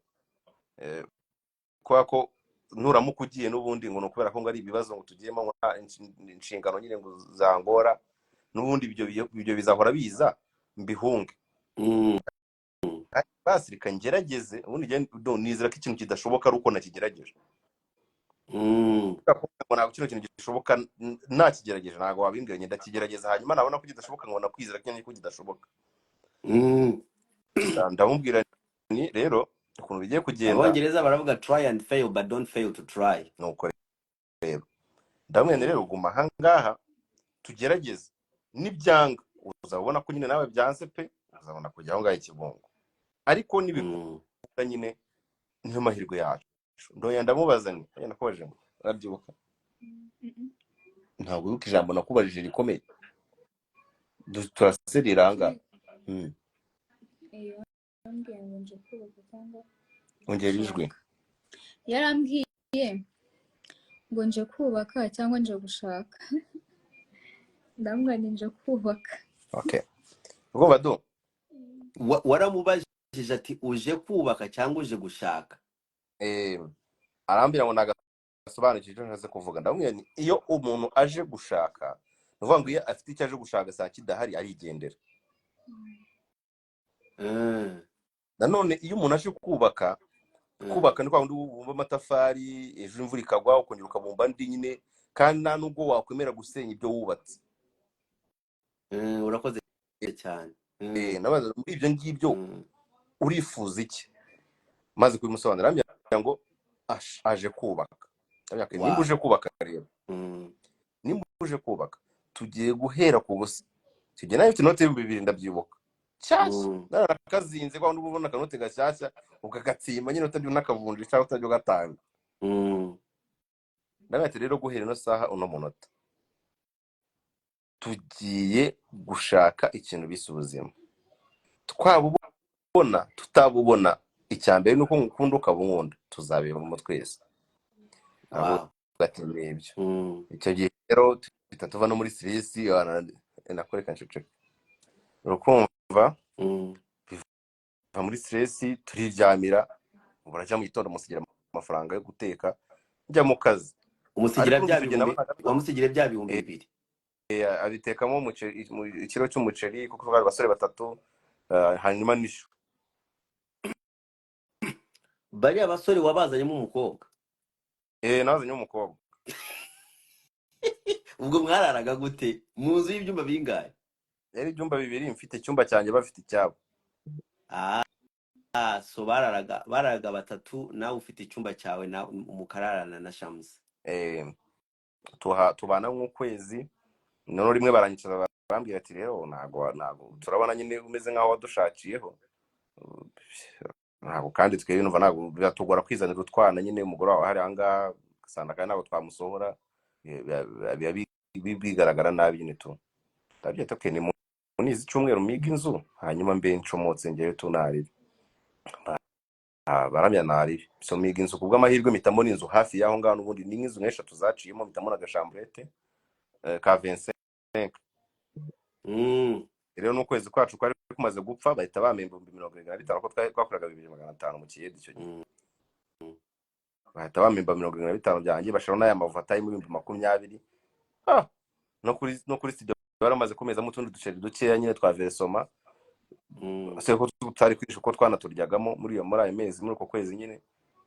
B: kubera ko nuramuka ugiye n'ubundi ngo ni ukubera ko ngo ari ibibazo ngo tugiyemo, ngo nta inshingano nyine ngo zangora, n'ubundi ibyo bizahora biza mbihunge. Basi reka ngerageze, ubundi nizera ko ikintu kidashoboka ari uko nakigerageje. Ngo ntabwo kino kintu gishoboka nakigerageje, ntabwo wabimbwira, ngenda ndakigerageza, hanyuma nabona ko kidashoboka nkabona kwizera ko nyine ko kidashoboka. Ndamubwira ni rero ukuntu bigiye kugenda.
A: Abongereza baravuga "Try and fail, but don't fail to try."
B: Nuko rero ndamubwira nti rero guma ahangaha tugerageze, nibyanga uzabona ko nyine nawe byanze pe, uzabona kujya aho ngaho i Kibungo, ariko nibikunda nyine niyo mahirwe yacu. Ndoya ndamubaza ni oya, nakubajije ngo urabyibuka? Ntabwo wibuka ijambo nakubajije rikomeye. Turaserera ahangaha.
C: Yarambwiye ngo nje kubaka cyangwa
B: Ongera ijwi.
C: gushaka. Yarambwiye ngo nje kubaka cyangwa nje gushaka, ndamubwira nti nje kubaka.
B: Okay, ubwo du
A: Waramubajije ati uje kubaka cyangwa uje gushaka?
B: Arambwira ngo nagasobanukije icyo nshatse kuvuga. Ndamubwira nti iyo umuntu aje gushaka, ni ukuvuga ngo iyo afite icyo aje gushaka saa kidahari arigendera. Nanone iyo umuntu aje kubaka, kubaka ni kwa kundi ubumba amatafari, ejo imvura ikagwa ukongera ukabumba andi nyine, kandi nta nubwo wakwemera gusenya ibyo wubatse.
A: Urakoze cyane.
B: Nabaza muri ibyo ngibyo urifuza iki, maze kubimusobanurira arambwira ngo aje kubaka. Ndamubwira ati, nimba uje kubaka rero, nimba uje kubaka, tugiye guhera ku busa. Icyo gihe nayo mfite inote y'ibihumbi 2, ndabyibuka, nshyashya. Narakazinze kwa nubu ubona akanote gashyashya ukagatsimba nyine, utajya unakavunjisha cyangwa utajya ugatanga. Ndamubwira ati rero, guhera ino saha, uno munota, tugiye gushaka ikintu bise ubuzima. Twabubona, tutabubona, icya mbere ni uko ngukunda, ukaba unkunda, tuzabibamo twese. Aravuga ati nibyo. Icyo gihe rero tuhita tuva no muri stress, nakoreka nceceka, urukumva? Tuva muri stress, turiryamira. Buracya mu gitondo musigira amafaranga yo guteka, njya mu kazi.
A: Umusigira
B: Ariko
A: bya
B: urumva icyo gihe
A: bihumbi
B: nabonaga
A: wamusigira bya bihumbi bibiri?
B: Abitekamo umuceri, ikiro cy'umuceri, kuko twari abasore batatu, hanyuma n'ishu.
A: Bariya basore wabazanyemo umukobwa?
B: Eh, nazanye umukobwa.
A: Ubwo mwararaga gute mu nzu y'ibyumba bingahe?
B: Yari ibyumba bibiri, mfite icyumba cyanjye, bafite icyabo.
A: Ah, so bararaga batatu, nawe ufite icyumba cyawe, na mukararana na Shamusi.
B: Eh, tuha tubana nk'ukwezi, noneho rimwe baranyicaza, barambwira ati rero ntabwo turabona nyine umeze nk'aho wadushakiyeho, ntabwo kandi twebwe numva ntabwo biratugora kwizanira utwana nyine, umugore wawe hari ahangaha ugasanga kandi ntabwo twamusohora, biba bigaragara nabi nyine tu. Ndabyita okay, ni munizi icyumweru miga inzu, hanyuma mbe ncomotse ngewe tu naribi. Baramya naribi. So miga inzu, kubw'amahirwe mpita mbona inzu hafi y'aho ngaho, n'ubundi ni nk'inzu nk'eshatu zaciyemo, mpita mbona agachambrette ka 25. Rero n'ukwezi kwacu kwari kumaze gupfa, bahita bampa 75,000, ko twari twakoraga 2,500 mu kiyede icyo gihe. Bahita bampemba 75 byanjye, bashiraho n'aya mavuta y'ibihumbi 20. No kuri studio baramaze kumezamo utundi duceri dukeya nyine twa versement. Se ko tutari kwisha uko twanaturyagamo muri ayo mezi, muri uko kwezi nyine.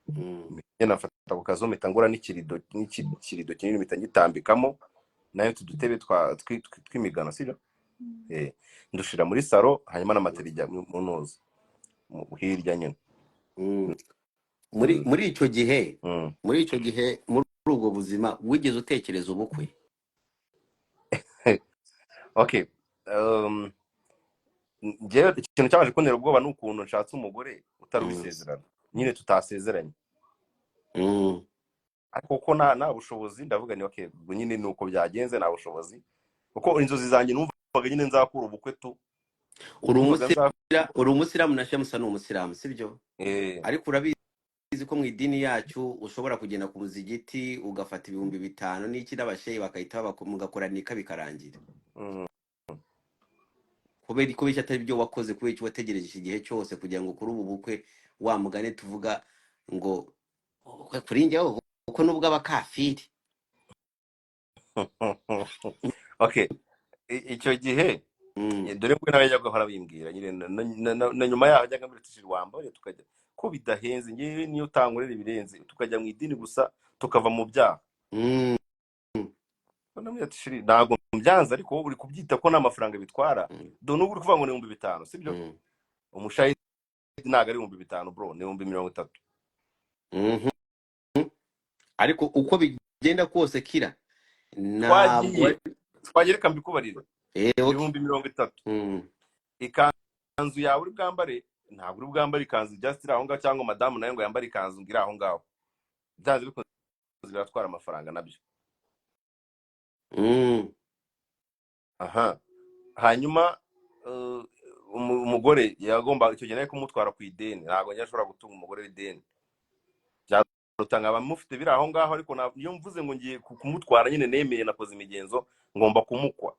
B: Nyine nafata ku kazu, mpita ngura n'ikirido kinini, mpita ngitambikamo nayo utu dutebe tw'imigano, sibyo? Eh, ndushira muri salon, hanyuma n'amatera ijya mu ntuza hirya nyine.
A: Muri muri icyo gihe, muri icyo gihe, muri ubwo buzima, wigeze utekereza ubukwe?
B: Okay, njyewe ikintu cyabanje kuntera ubwoba ni ukuntu nshatse umugore utari uwisezerano nyine, tutasezeranye. Ariko kuko nta bushobozi, ndavuga ni okay, ubwo nyine ni uko byagenze, nta bushobozi, kuko inzozi zanjye numvaga nyine nzakura ubukwe tu.
A: Uri
B: Numvaga
A: uri umusilamu na Shemusa ni umusilamu, sibyo?
B: Eh.
A: Ariko urabizi ko mu idini yacu ushobora kugenda ku muzigiti ugafata 5000 n'iki n'abasheyi bakahita mugakora nika bikarangira. Kubera ko bityo atari byo wakoze, kubera icyo wategereje iki gihe cyose kugira ngo kuri ubu bukwe, wa mugani tuvuga ngo ubukwe kuri njyewe, ubukwe nubwo abakafiri.
B: Okay, icyo gihe, dore ko nawe yajyaga ahora bimbwira nyine na nyuma yaho ajyaga ambwira ati wambare tukajya, ko bidahenze, ngewe niyo utankorera ibirenze, tukajya mu idini gusa, tukava mu byaha. Ndamubwira ati chérie, ntabwo mbyanze, ariko wowe uri kubyita ko nta mafaranga bitwara. Dore n'ubu uri kuvuga ngo ni 5000, sibyo? Umushahidi ntabwo ari 5000, bro, ni 30,000.
A: Ariko uko bigenda kose, kira ntabwo
B: Twagiye, twagiye, reka mbikubarire.
A: Eh, okay.
B: 30,000. Ikanzu yawe uri bwambare, ntabwo uri bwambare ikanzu just iri aho ngaho, cyangwa madamu nawe ngo yambare ikanzu ngo iri aho ngaho, byanze bikunze biratwara amafaranga nabyo. Aha hanyuma umugore yagomba icyo gihe nawe kumutwara ku ideni, ntabwo njya ashobora gutunga umugore w'ideni, byaruta nkaba mufite biri aho ngaho. Ariko iyo mvuze ngo ngiye kumutwara nyine, nemeye, nakoze imigenzo, ngomba kumukwa.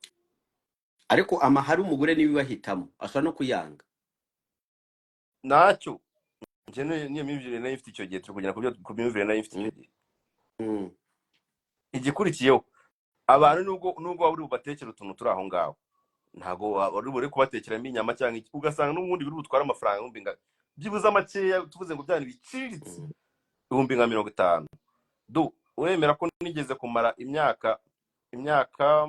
A: Ariko amahari umugore niwe bahitamo, ashobora no kuyanga.
B: Ntacyo, njye niyo myumvire nari mfite icyo gihe, turi kugenda ku myumvire nari mfite icyo gihe. Igikurikiyeho, abantu nubwo waba uri bubatekere utuntu turi aho ngaho, ntabwo wari bure kubatekeramo inyama cyangwa iki, ugasanga n'ubundi biri butware amafaranga ibihumbi byibuze makeya, tuvuze ngo byari biciriritse, nka 50,000. Du uremera ko nigeze kumara imyaka 3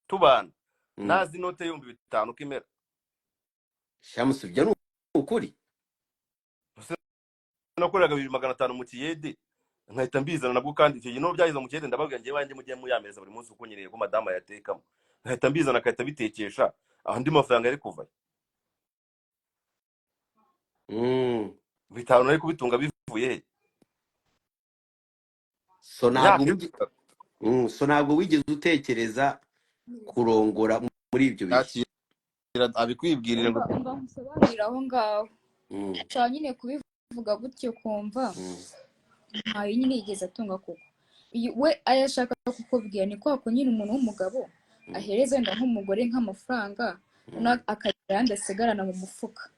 B: tubana ntazi inote y'5000 uko imera?
A: Shamusi, ibyo ni ukuri?
B: Nakoreraga 2500 mu kiyede, nkahita mbizana nabwo. Kandi icyo gihe n'ubu byageze mu kiyede, ndababwira: "Ngewe wanjye mujye muyameza buri munsi, kuko nkeneye ko madamu ayatekamo." Nkahita mbizana, akahita bitekesha. Andi mafaranga yari kuva 5 nari kubitunga bivuye he?
A: So
B: Imyaka
A: ntabwo
B: 3.
A: So ntabwo wigeze utekereza kurongora muri ibyo bihe?
B: Yakira abikwibwirire ngo
C: Umva, umva nkusobanurire aho ngaho. Ushobora nyine kubivuga gutyo kumva ntayo nyine yigeze atunga, kuko we ayo ashaka kukubwira ni kwa ko nyine umuntu w'umugabo ahereza wenda nk'umugore nk'amafaranga, noneho akagira ayandi asigarana mu mufuka.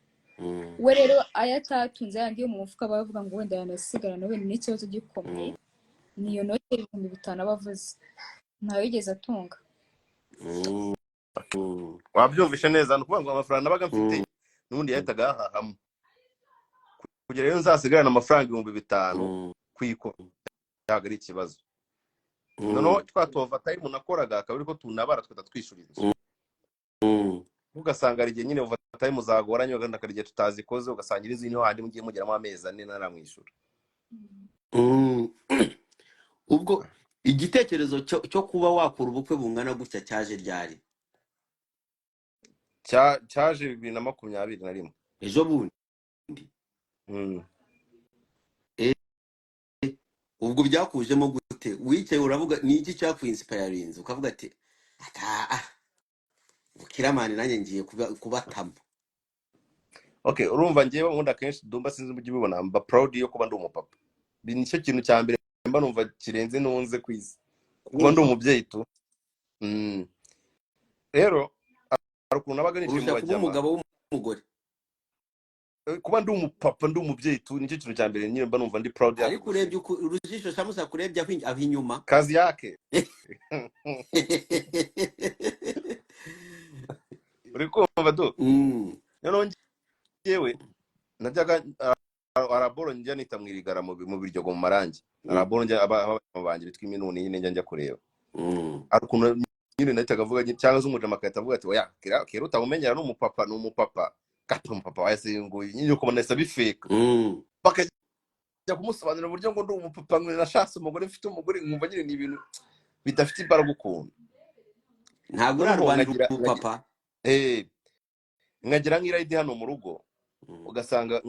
C: We rero ayo atatunze, yandi yo mu mufuka, aba avuga ngo wenda yanasigarana, wenda n'ikibazo gikomeye niyo note y'5000 aba avuze. Ntayo yigeze atunga.
B: Wabyumvishe neza. Ni ukuvuga ngo amafaranga nabaga mfite n'ubundi yahitaga yahahamo. Kugira rero nzasigarane amafaranga 5000 kwiko ntabwo ari ikibazo. Noneho twa tu overtime nakoraga akaba ariko tunabara tugahita twishyura inzu. Ugasanga hari igihe nyine overtime zagoranye, wenda hari igihe tutazikoze, ugasanga inzu niho handi mugiye mugeramo amezi 4 ntaramwishyura.
A: Ubwo igitekerezo cyo kuba wakora ubukwe bungana gutya cyaje ryari?
B: Cyaje 2021.
A: Ejo bundi?
B: Mm.
A: Ubwo byakujemo gute? Wicaye uravuga, ni iki cyakwinspiringe ukavuga ati: "Ah, Kiramani, nanjye ngiye kubatamo"?
B: Okay, urumva njyewe ubundi akenshi Dumba, sinzi uburyo ubibona, mba proud yo kuba ndi umupapa. Ni nicyo kintu cya mbere mba numva kirenze nunze ku isi, kuba ndi umubyeyi tu. Rero hari ukuntu nabaga nicaye mu
A: Kurusha kuba
B: bajyama.
A: umugabo w'umugore?
B: Kuba ndi umupapa, ndi umubyeyi tu, nicyo kintu cya mbere nyine mba numva ndi proud yako.
A: Ariko urebye uku urujisho Shamusa kurebye aho inyuma.
B: Kazi yake uri kumva du. Noneho njyewe najyaga araboro njya nita mu irigara mu Biryogo, mu Marangi. Araboro njya aba banjye bitwa iminuni nyine njya kureba. Hari ukuntu nyine nahitaga avuga cyangwa se umujama agahita avuga ati: "Oya, kera utamumenyera, ni umupapa, ni umupapa gato, umupapa wahise ngo nyine ukabona ahise abifeka." Bakajya kumusobanurira uburyo ngo ndi umupapa, ngo nashatse umugore, mfite umugore, nkumva nyine ni ibintu bidafite imbaraga ukuntu.
A: Ntabwo
B: Noneho
A: urarwanira
B: nkagira
A: ubupapa.
B: Nkagira nk'irayidi hano mu rugo, ugasanga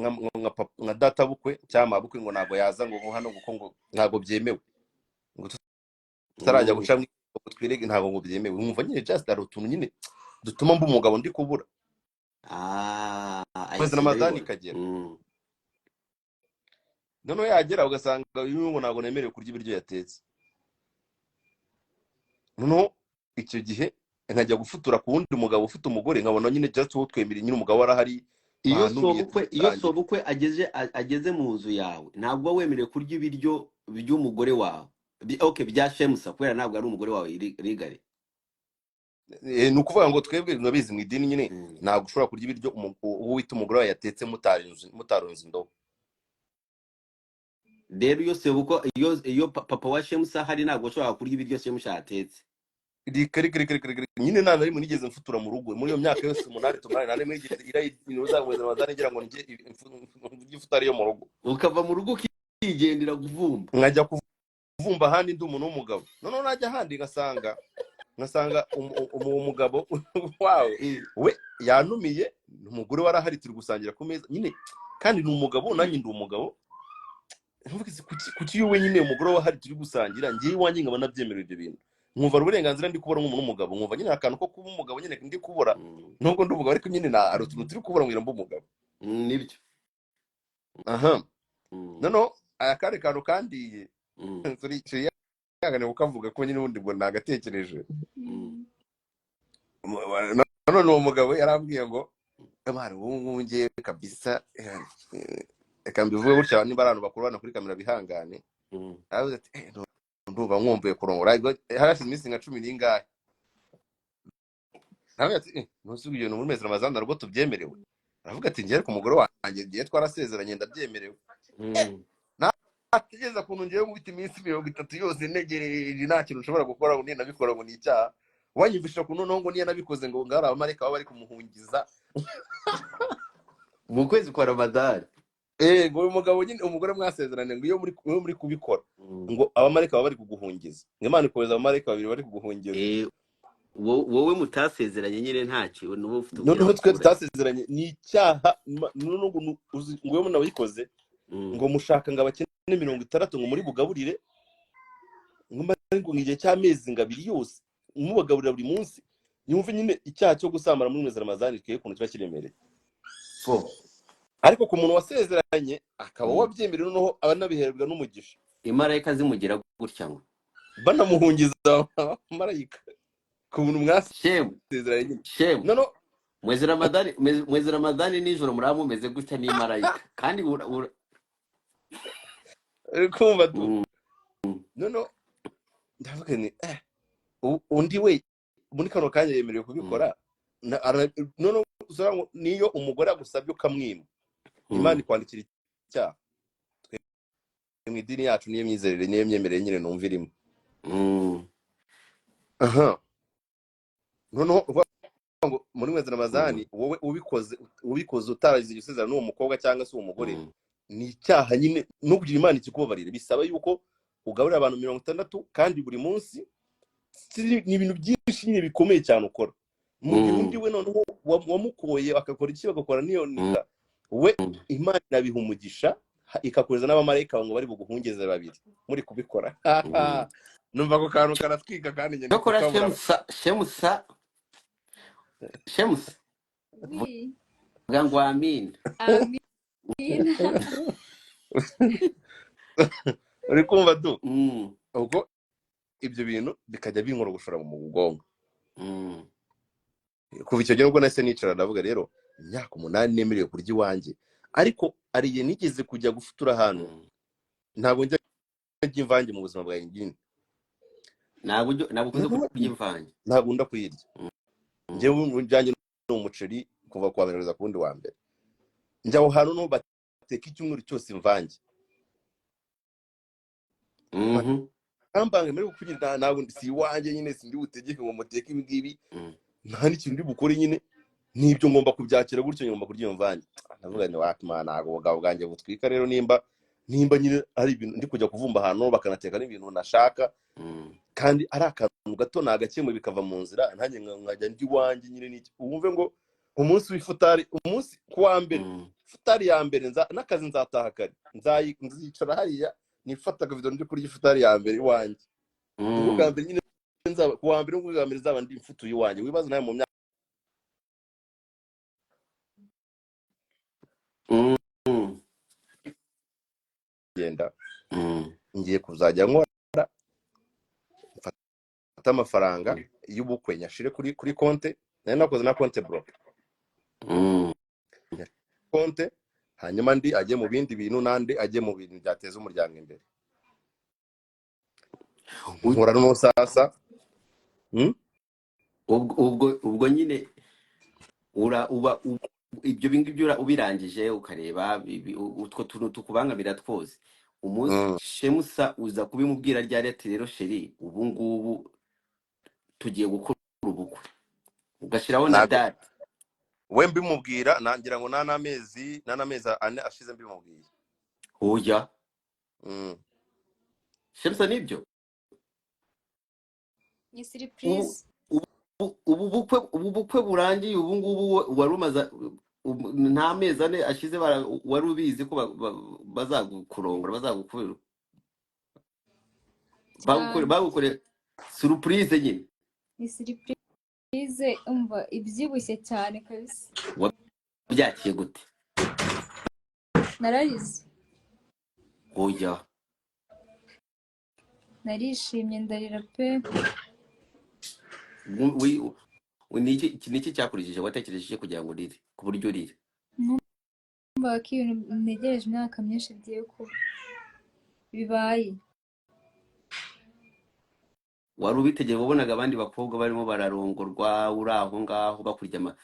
B: nka data bukwe cyangwa mabukwe ngo ntabwo yaza ngo hano kuko ngo ntabwo byemewe, ngo tutarajya guca ngo twirege, ntabwo ngo byemewe. Nkumva nyine just hari utuntu nyine dutuma mba umugabo ndi kubura.
A: Ah,
B: Kwezi
A: I see.
B: Ramadani
A: Ndabibona.
B: ikagera, noneho yagera ugasanga uyu ngo ntabwo nemerewe kurya ibiryo yatetse. Noneho icyo gihe nkajya gufutura ku wundi mugabo ufite umugore, nkabona nyine just wowe twemereye nyine umugabo arahari,
A: Iyo
B: bahanuye
A: sobukwe, iyo
B: tugitangira.
A: Sobukwe ageze mu nzu yawe, ntabwo uba wemerewe kurya ibiryo by'umugore wawe. Okay, bya Shemusa, kubera ntabwo ari umugore wawe rigare.
B: Ni ukuvuga ngo twebwe murabizi mu idini nyine ntabwo ushobora kurya ibiryo uwo wita umugore wawe yatetse mutarunze indobo.
A: Rero iyo sebukwe, iyo papa wa Shemusa ahari, ntabwo ushobora kurya ibiryo Shemusa yatetse.
B: Reka, reka, reka, reka, reka! Nyine nta na rimwe nigeze mfutura mu rugo muri iyo myaka yose 8 tumaranye, nta na rimwe nigeze irayi uzamweza ngira ngo ndye ifutari yo mu rugo.
A: Ukava mu rugo ukigendera kuvumba.
B: Nkajya kuvumba ahandi ndi umuntu w'umugabo. Noneho najya ahandi ngasanga umugabo wawe we yanumiye, umugore we arahari, turi gusangira ku meza nyine, kandi ni umugabo nanjye ndi umugabo. Ntuvuge se, kuki iyo wenyine umugore we ahari turi gusangira, ngewe iwanjye nkaba nabyemerewe ibyo bintu, nkumva ari uburenganzira ndi kubura nk'umuntu w'umugabo, nkumva nyine akantu ko kuba umugabo nyine ndi kubura, nubwo ndi umugabo, ariko nyine hari utuntu turi kubura ngo mbe umugabo.
A: Nibyo.
B: Aha. Noneho aya kandi kantu kandiye, sorry, yihangane kukavuga ko nyine ubundi ngo nagatekereje. None uwo mugabo yarambwiye ngo: "Mwana, ubu ngubu ngewe kabisa, reka mbivuge gutya, niba ari abantu bakuru hano kuri kamera bihangane." Aravuze ati: "Ndumva nkumbuye kurongora." Ariko harashize iminsi nka cumi n'ingahe. Aravuga ati: "Ntuzi ibintu muri mezi Ramazani narwo tubyemerewe." Aravuga ati: "Ngewe ku mugore wanjye ngiye twarasezeranye, ndabyemerewe." Nategereza ukuntu ngewe nkubita iminsi 30 yose ntegereje, nta kintu nshobora gukora, ngo ninabikora ngo ni icyaha. Wanyumvisha ukuntu noneho ngo niyo nabikoze ngo ngari abamarayika baba bari kumuhungiza.
A: Mu kwezi kwa Ramadani.
B: Ngo uyu mugabo nyine, umugore mwasezeranye, ngo iyo muri kubikora, ngo abamarayika baba bari kuguhungiza, ngo Imana ikohereza abamarayika babiri bari kuguhungiza.
A: Wowe mutasezeranye nyine ntacyo, nuba ufite
B: Noneho twe
A: ubwira.
B: tutasezeranye ni icyaha. Noneho ngo iyo umuntu wayikoze, ngo mushaka ngo abakene 60 ngo muri bugaburire, ngo mare ngo igihe cy'amezi ngo 2 yose mubagaburira buri munsi. Yumve nyine icyaha cyo gusambana muri mwezi Ramazani twe ukuntu kiba kiremereye.
A: Fo.
B: Ariko ku muntu wasezeranye akaba wabyemerewe, noneho aba anabihererwa n'umugisha.
A: Imarayika zimugira gutya ngo
B: Banamuhungiza abamarayika ku muntu
A: Shemu.
B: mwasezeranye nyine.
A: Shemu.
B: Noneho
A: Mwezi Ramadani, mwezi Ramadani nijoro muraba mumeze gutya n'imarayika kandi
B: Uri kumva tu? Noneho ndavuga ni undi we muri kano kanya yemerewe kubikora. Noneho usanga ngo niyo umugore agusabye ukamwima, Imana ikwandikira icyaha. Twe mu idini yacu niyo myizerere, niyo myemerere nyine numva irimo. Aha noneho uvuga ngo muri mwezi Ramazani, wowe ubikoze utaragize isezerano n'uwo mukobwa cyangwa se uwo mugore, ni icyaha nyine. No kugira Imana ikikubabarire bisaba yuko ugaburira abantu 60 kandi buri munsi. Ni ibintu byinshi nyine bikomeye cyane ukora mu gihe undi we noneho wamukoye bagakora iki, bagakora n'iyo nika we, Imana inabiha umugisha, ikakohereza n'abamarayika ngo bari buguhungeze babiri muri kubikora. Numva ako kantu karatwika kandi njye ndi
A: Cyokora
B: kukabura.
A: Shemusa, Shemusa, Shemusa.
C: Oui.
A: Vuga ngo amina.
C: Amina.
B: Uri kumva du?
A: Mm.
B: Ubwo ibyo bintu bikajya binkorogoshora mu bwonko. Kuva icyo gihe nubwo nahise nicara ndavuga rero, imyaka 8 nemerewe kurya iwanjye, ariko hari igihe nigeze kujya gufutura ahantu. Ntabwo njya ndya imvange mu buzima bwanjye nyine.
A: Ntabwo ukunze kurya imvange?
B: Ntabwo nkunda kuyirya. Njyewe ibyanjye ni umuceri kuva ku wa mbere kugeza ku wundi wa mbere. Njya aho hantu no bateka icyumweru cyose imvange. Kambanga mbere kugira ntabwo si iwanjye nyine, sindi butegeke ngo muteke ibi ngibi. Nta n'ikintu ndi bukore nyine, n'ibyo ngomba kubyakira gutyo, ngomba kurya iyo mvange. Ndavuga ni wapi man, ntabwo ubugabo bwanjye butwika rero nimba nyine ari ibintu ndi kujya kuvumba ahantu bakanateka n'ibintu nashaka, kandi ari akantu gato nagakemuye bikava mu nzira, nanjye nkajya ndya iwanjye nyine. N'iki wumve ngo umunsi w'ifutari, umunsi ku wa mbere, ifutari ya mbere n'akazi nzataha kare, nzicara hariya nifata akavido ndi kurya ifutari ya mbere iwanjye. Nibwo bwa mbere nyine nzaba ku wa mbere, nibwo bwa mbere nzaba ndi mfutuye iwanjye. Wibaza nawe mu myaka genda ngiye kuzajya nkora mfate amafaranga y'ubukwe nyashire kuri konte nari nakoze na compte bloqué, konte, hanyuma andi ajye mu bindi bintu n'andi ajye mu bintu byateza umuryango imbere. Nkora n'umusasa.
A: Ubwo nyine ura uba ibyo ngibyo ubirangije ukareba utwo tuntu tukubangamira twose, umunsi Shemusa uza kubimubwira ryari ati: "Rero chéri, ubu ngubu tugiye gukora ubukwe," ugashyiraho na
B: Ntabwo
A: date?
B: We mbimubwira nangira ngo nta n'amezi 4 ashize mbimubwiye.
A: Oya. Shemusa, nibyo?
C: Ni
A: Ubu
C: surprise.
A: Ubu bukwe burangiye ubu ngubu, wari umaze nta mezi 4 ashize, wari ubizi ko bazagukurongora, bazagukubera
C: Cyane.
A: Bagukore surprise nyine.
C: Ni surprise, umva ibyibushye cyane kabisa.
A: Wabyakiye gute?
C: Nararize.
A: Oya.
C: Narishimye ndarira pe.
A: Ni iki cyakurikije, watekereje iki kugira ngo urire ku buryo urira?
C: Numvaga ko ibintu ntegereje imyaka myinshi bigiye kuba bibaye.
A: Wari ubitegereje? Wabonaga abandi bakobwa barimo bararongorwa, uri aho ngaho bakurya ama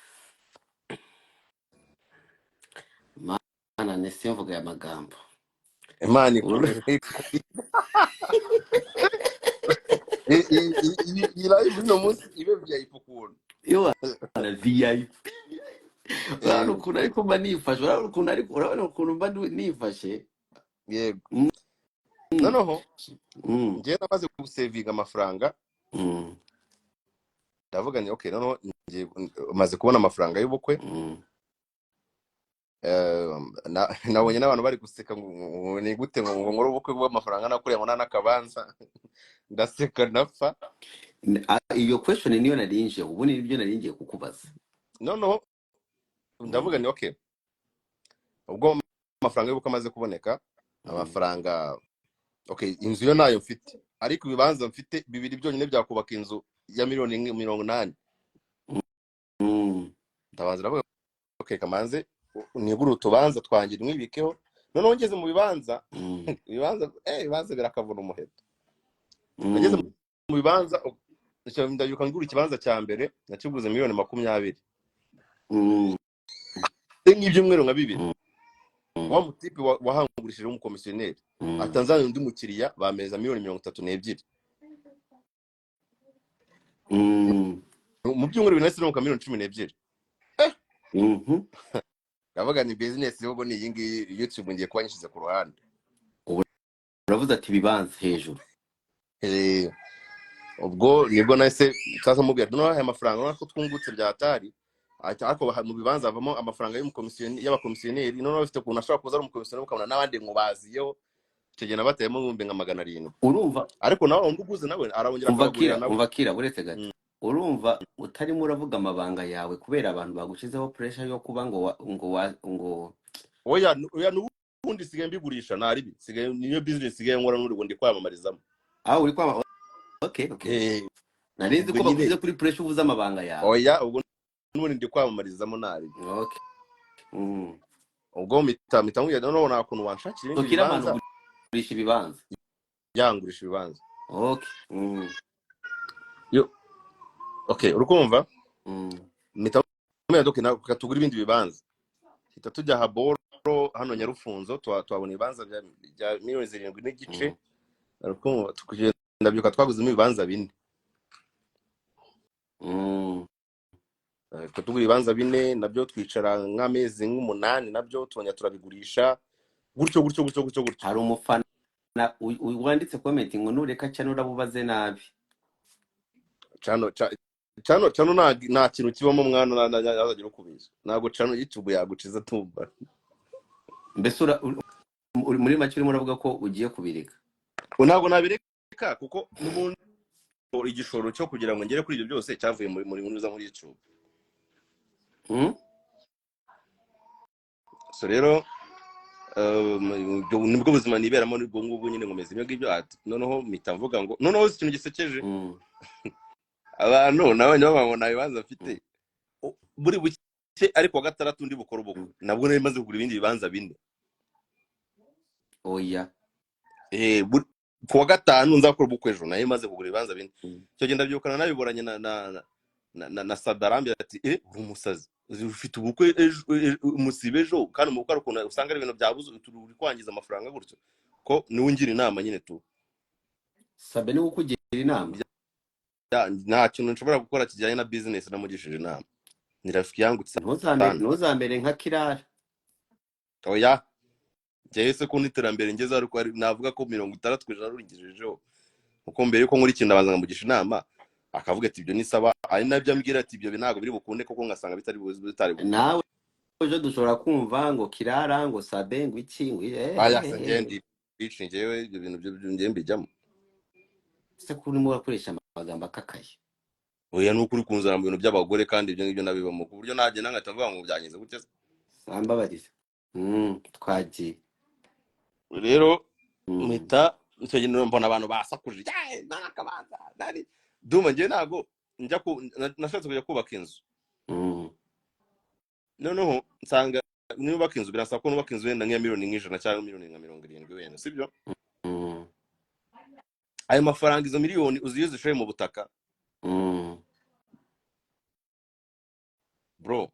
A: mana nese mvuga aya magambo.
B: Imana iyi live uno munsi ibe VIP ukuntu.
A: Iwana VIP. Urabona
B: Eh,
A: ukuntu ariko mba nifashe, urabona ukuntu, ariko urabona ukuntu mba nifashe.
B: Yego. Noneho njyewe namaze gusevinga amafaranga, ndavuga ni okay, noneho ngiye, maze kubona amafaranga y'ubukwe. Nabonye n'abantu bari guseka ngo ni gute ngo nkore ubukwe bw'amafaranga nakuriye ngo nta n'akabanza. Ndaseka ndapfa.
A: Iyo question niyo narinje, ubu ni nibyo naringiye kukubaza.
B: Noneho ndavuga ni okay, ubwo amafaranga y'ubukwe amaze kuboneka, amafaranga, okay, inzu yo nayo mfite, ariko ibibanza mfite bibiri byonyine byakubaka inzu ya miliyoni 80. Ndabanza ndavuga okay, kamanze nigure utubanza twanjye nwibikeho. Noneho ngeze mu bibanza, ibibanza birakavuna umuheto. Nageze mu bibanza, ndabyuka ngura ikibanza cya mbere, nakiguze miliyoni 20. Nk'ibyumweru nka 2, wa mutipe wahangurishije w'umukomisiyoneri atanzaniye undi mukiriya, bameza miliyoni 32. Mu byumweru 2 nahise nunguka miliyoni 12. Ndavuga ni business y'ubu ni iyi ngiyi, YouTube ngiye kuba nyishyize ku ruhande.
A: Ubu uravuze ati ibibanza hejuru.
B: Ubwo nibwo nahise sasa mubwira ati noneho aya mafaranga urabona ko twungutse bya hatari. Ariko mu bibanza havamo amafaranga y'abakomisiyoneri. Noneho bafite ukuntu ashobora kuza ari umukomisiyoneri, ukabona n'abandi ngo baziyeho. Icyo gihe nabateyemo nka 700.
A: Urumva?
B: Ariko nawe undi uguze nawe arongera
A: Umva
B: akabagurira
A: Kira.
B: Nawe.
A: Umva Kira, uretse gato. Urumva utarimo uravuga amabanga yawe kubera abantu bagushyizeho pressure yo kuba ngo wa, ngo wa, ngo
B: Oya, oya, n'ubundi sigaye mbigurisha, nta ribi, sigaye niyo business sigaye nkora n'ubundi ndi kwamamarizamo.
A: Ah, uri kwama, okay. Nari nzi
B: Ubwo
A: ko
B: nyine
A: bagushyize kuri pressure uvuze amabanga yawe.
B: Oya, ubwo n'ubundi ndi kwamamarizamo, nta ribi.
A: Okay.
B: Ubwo mpita nkubwira noneho nta kuntu wanshakira
A: So
B: ibindi
A: Kiramani
B: bibanza.
A: Ugurisha ibibanza?
B: Yangurisha ibibanza.
A: Okay.
B: Yo, okay, urikumva?
A: Mm.
B: Mpita mubwira okay, reka tugure ibindi bibanza. Hita tujya Haboro hano Nyarufunzo, tuhabona ibibanza bya miliyoni 7.5. Urikumva, tukagenda byuka twaguzemo ibibanza bine. Tugura ibibanza bine nabyo, twicara nk'amezi nk'umunani, nabyo tubona turabigurisha gutyo gutyo gutyo gutyo gutyo.
A: Hari umufana wanditse comment ngo nureka cyane urabubaze nabi.
B: Cano cano cano, nta kintu kibamo mwana, ntazagira ukubizi, ntabwo cano YouTube yaguciza tumba.
A: Mbese uri muri make urimo uravuga ko ugiye kubireka?
B: Ntabwo nabireka, kuko n'ubundi igishoro cyo kugira ngo ngere kuri ibyo byose cyavuye muri YouTube. So rero ibyo nibwo buzima niberamo, nibwo ngubwo nyine nkomeza ibyo ngibyo. Ati noneho mpita mvuga ngo noneho ikintu gisekeje, abantu nabonye babona ibibanza mfite. Buri buke, ariko wa gatandatu ndi bukore ubukwe, nabwo nari maze kugura ibindi bibanza bine.
A: Oya.
B: Ku wa gatanu nzakora ubukwe, ejo nari maze kugura ibibanza bine. Icyo gihe ndabyukana nabiboranye na Sadarambye ati eh, uri umusazi, ufite ubukwe ejo, umusibe ejo, kandi mu bukwe hari ukuntu usanga ari ibintu byabuze, uri kwangiza amafaranga gutyo, ko niwe ungira inama nyine tu.
A: Sabe niwe ukugira inama?
B: Nta kintu nshobora gukora kijyanye na business namugishije inama, ni rafiki yangu
A: Ntuzamere
B: sana.
A: Ntuzamere nka Kirara.
B: Oya, njyewe se ko n'iterambere ngezeho, ariko navuga ko 60% rurigejejeho, kuko mbere yuko nkora ikintu ndabanza nkamugisha inama, akavuga ati ibyo ni sawa, ari nabyo ambwira ati ibyo ntabwo biri bukunde, kuko ngasanga bitari bukunde.
A: Nawe ejo dushobora kumva ngo Kirara, ngo Sabe, ngo iki, ngo
B: Aya se, njyewe ndi bici, njyewe ibyo bintu byo njyewe mbijyamo.
A: Se ko urimo urakoresha amagambo akakaye?
B: Oya, ni ukuri kunzana mu bintu by'abagore, kandi ibyo ngibyo nabibamo ku buryo nagenda nkahita mvuga ngo byangize gutya se.
A: Sambabarira. Twagiye.
B: Rero mpita icyo gihe mbona abantu basakuje: "Yeee, nakabanza nari ndumva njyewe ntabwo njya ku nashatse kujya kubaka inzu." Noneho nsanga nubaka inzu birasaba ko nubaka inzu wenda nk'iya miliyoni nk'ijana cyangwa miliyoni nka 70 wenda, sibyo? Ayo mafaranga, izo miliyoni uzi iyo zishoye mu butaka, bro,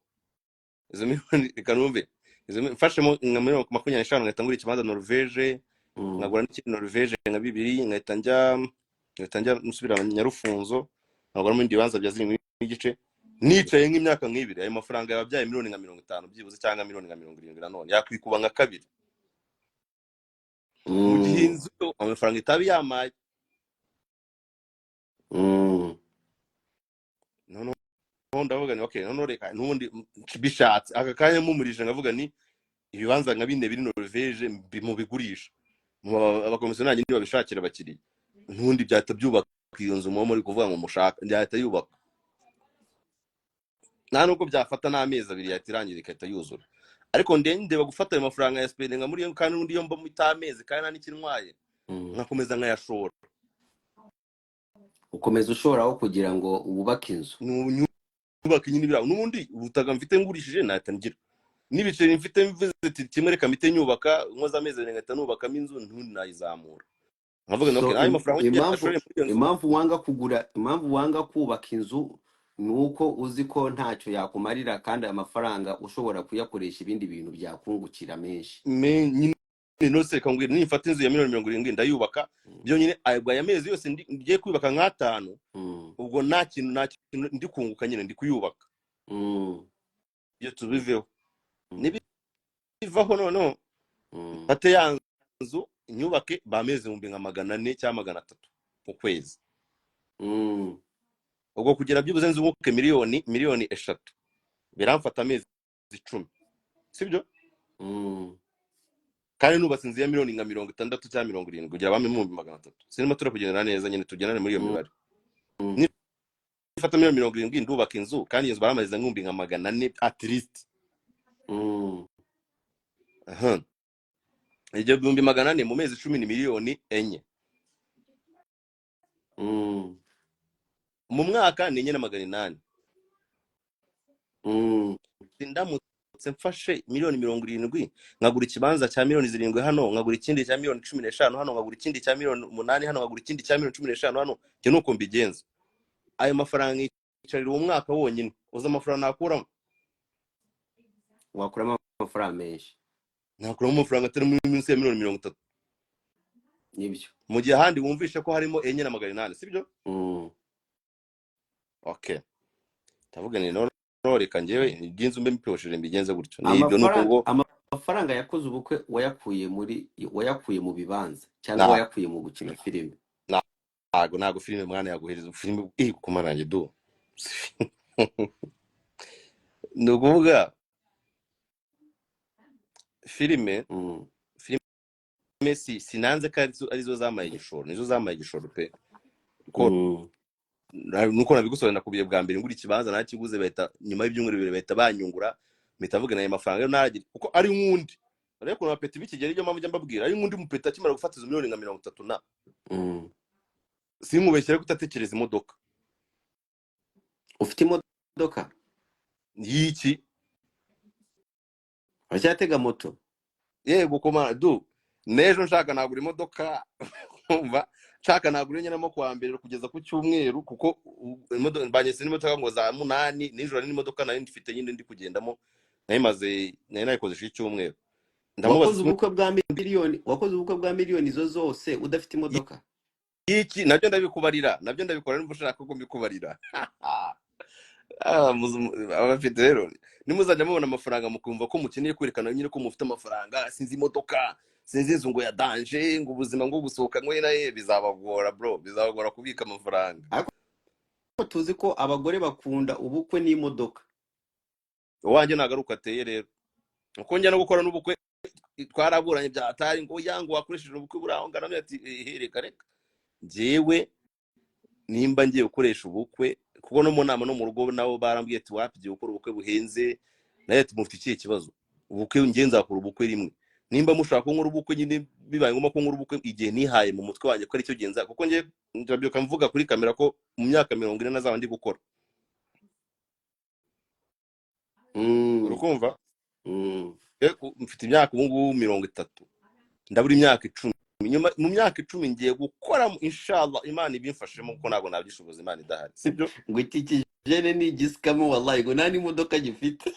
B: izo miliyoni, reka numve, izo mfashemo nka miliyoni 25 ngahita ngura ikibanza Norvege, nkagura n'ikindi Norvege nka bibiri, ngahita njya nsubira Nyarufunzo nkaguramo ibindi bibanza bya 7.5. Nicaye nk'imyaka nk'ibiri, ayo mafaranga yababyaye miliyoni nka 50 byibuze, cyangwa miliyoni nka 70, nanone yakwikuba nka kabiri, mu gihe inzu yo amafaranga itaba yamaye. Noneho ndavuga ni okay, noneho reka n'ubundi bishatse aka kanya mumurije, nkavuga ni ibibanza nka bine biri Norvege mubigurisha, abakomisiyonari nibabishakira abakiriya, n'ubundi byahita byubaka iyo nzu muba muri kuvuga ngo mushaka, byahita yubaka, nta nubwo byafata n'amezi 2, yahita irangira igahita yuzura. Ariko ndeba gufata ayo mafaranga ya spendinga muri yo, kandi n'ubundi iyo mba mu amezi kandi nta n'ikintwaye, nkakomeza nkayashora.
A: Ukomeza ushoraho kugira ngo wubake inzu.
B: Nyubake nyine ibirago. N'ubundi ubutaka mfite ngurishije nahita ngira n'ibiceri mfite, mvuze ati kimwe reka mpite nyubaka, nkoze amezi 2 ngahita nubakamo inzu, ntundi nayizamura, nkavuga ngo
A: So
B: okay, ayo mafaranga ngiye
A: impamvu
B: ashore muri iyo nzu.
A: Impamvu wanga kugura, impamvu wanga kubaka inzu, ni uko uzi ko ntacyo yakumarira, kandi aya mafaranga ushobora kuyakoresha ibindi bintu byakungukira menshi.
B: Nyine nose reka ngwira, nifata inzu ya miliyoni 70 ndayubaka, byonyine aya mezi yose ngiye kubaka nk'atanu, ubwo nta kintu ndi kunguka, nyine ndi kuyubaka. Iyo tubiveho, nibivaho noneho mfate ya nzu nyubake bamezi ibihumbi nka 400 cyangwa 300 mu kwezi, ubwo kugira byibuze nzunguke miliyoni 3, biramfata amezi 10, sibyo? Kandi nubatse inzu ya miliyoni nka 60 cyangwa 70 kugira bampe ibihumbi 300, sinema turi kugendana neza nyine, tugendane muri iyo mibare. Nifata miliyoni 70 ndubaka inzu, kandi iyo nzu baramariza nk'ibihumbi nka 400 at least. Aha. Ibyo bihumbi 400 mu mezi 10 ni miliyoni 4. Mu mwaka ni 4 na 800. Ndamutse mfashe miliyoni 70 nkagura ikibanza cya miliyoni 7 hano, nkagura ikindi cya miliyoni 15 hano, nkagura ikindi cya miliyoni 8 hano, nkagura ikindi cya miliyoni 15 hano, njye nuko mbigenza, ayo mafaranga nkicarira uwo mwaka wonyine, uzi amafaranga nakuramo?
A: Wakuramo amafaranga menshi.
B: Nakuramo amafaranga atari munsi ya miliyoni 30.
A: Nibyo.
B: Mu gihe ahandi wumvishe ko harimo 4 na 800, sibyo? Okay, ndavuga ni noneho reka njyewe iby'inzu mbe mbiposheje, mbigenze gutyo, ni ibyo nuko
A: Amafaranga
B: ngo
A: amafaranga yakoze ubukwe wayakuye mu bibanza cyangwa wayakuye mu gukina filime?
B: Ntago filime mwana yaguhereza filime kumarange du. Ni ukuvuga filime, filime si sinanze ko arizo zamaye igishoro, nizo zamaye igishoro pe, ko nuko nabigusobanurira, nakubwiye bwa mbere ngura ikibanza nakiguze, bahita nyuma y'ibyumweru 2 bahita banyungura, mpita mvuga ayo mafaranga yo naragira kuko ari nk'undi. Ariko ukuntu abapeti b'Ikigeli, ibyo mpamvu njya mbabwira, ari nk'undi mupeti akimara gufata izo miliyoni nka 30 na sinkubeshyere ko utatekereza imodoka.
A: Ufite imodoka?
B: Y'iki?
A: Uracyatega moto?
B: Yego koma du, n'ejo nshaka nagura imodoka, umva, nshaka nagura iyo ngeramo kuwa mbere kugeza ku cyumweru, kuko banyese n'imodoka ngo za 8 nijoro, n'imodoka nari mfite nyine ndi kugendamo, nayimaze, nari nayikodesha icyumweru, ndamubaza.
A: Wakoze ubukwe bwa miliyoni, wakoze ubukwe bwa miliyoni izo zose udafite imodoka?
B: Iki nabyo ndabikubarira, nabyo ndabikora nimba ushaka ko mbikubarira. Abafite rero nimuzajya mubona amafaranga mukumva ko mukeneye kwerekana nyine ko mufite amafaranga, sinzi imodoka, sinzi inzu ngo ya danger, ngo ubuzima ngo gusohoka ngo naye, bizabagora bro, bizabagora kubika amafaranga.
A: Ariko tuzi ko abagore bakunda ubukwe n'imodoka.
B: Uwanjye ntabwo ari uko ateye rero, uko njya no gukora n'ubukwe twaraburanye bya atari ngo ya ngo wakoresheje ubukwe buri aho ngana, ati "Eh, reka reka, njyewe nimba ngiye gukoresha ubukwe," kuko no mu nama no mu rugo nabo barambwiye ati wapi, igiye gukora ubukwe buhenze, nawe ati mufite ikihe kibazo? Ubukwe ngiye nzakora ubukwe rimwe, nimba mushaka ko nkora ubukwe nyine, bibaye ngombwa ko nkora ubukwe igihe nihaye mu mutwe wanjye ko aricyo gihe nza, kuko ngiye ndabyuka mvuga kuri kamera ko mu myaka 40 nazaba ndi gukora. Urukumva? Mfite imyaka ubu ngubu 30, ndabura imyaka 10, nyuma mu myaka 10 ngiye gukora, inshallah Imana ibimfashemo, kuko ntabwo nabyishoboza Imana idahari, sibyo?
A: Ngo iki kijene ni igisikamo wallahi, ngo nta n'imodoka gifite.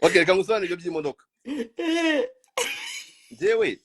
B: Okay, reka ngusobanurire ibyo by'imodoka. Njyewe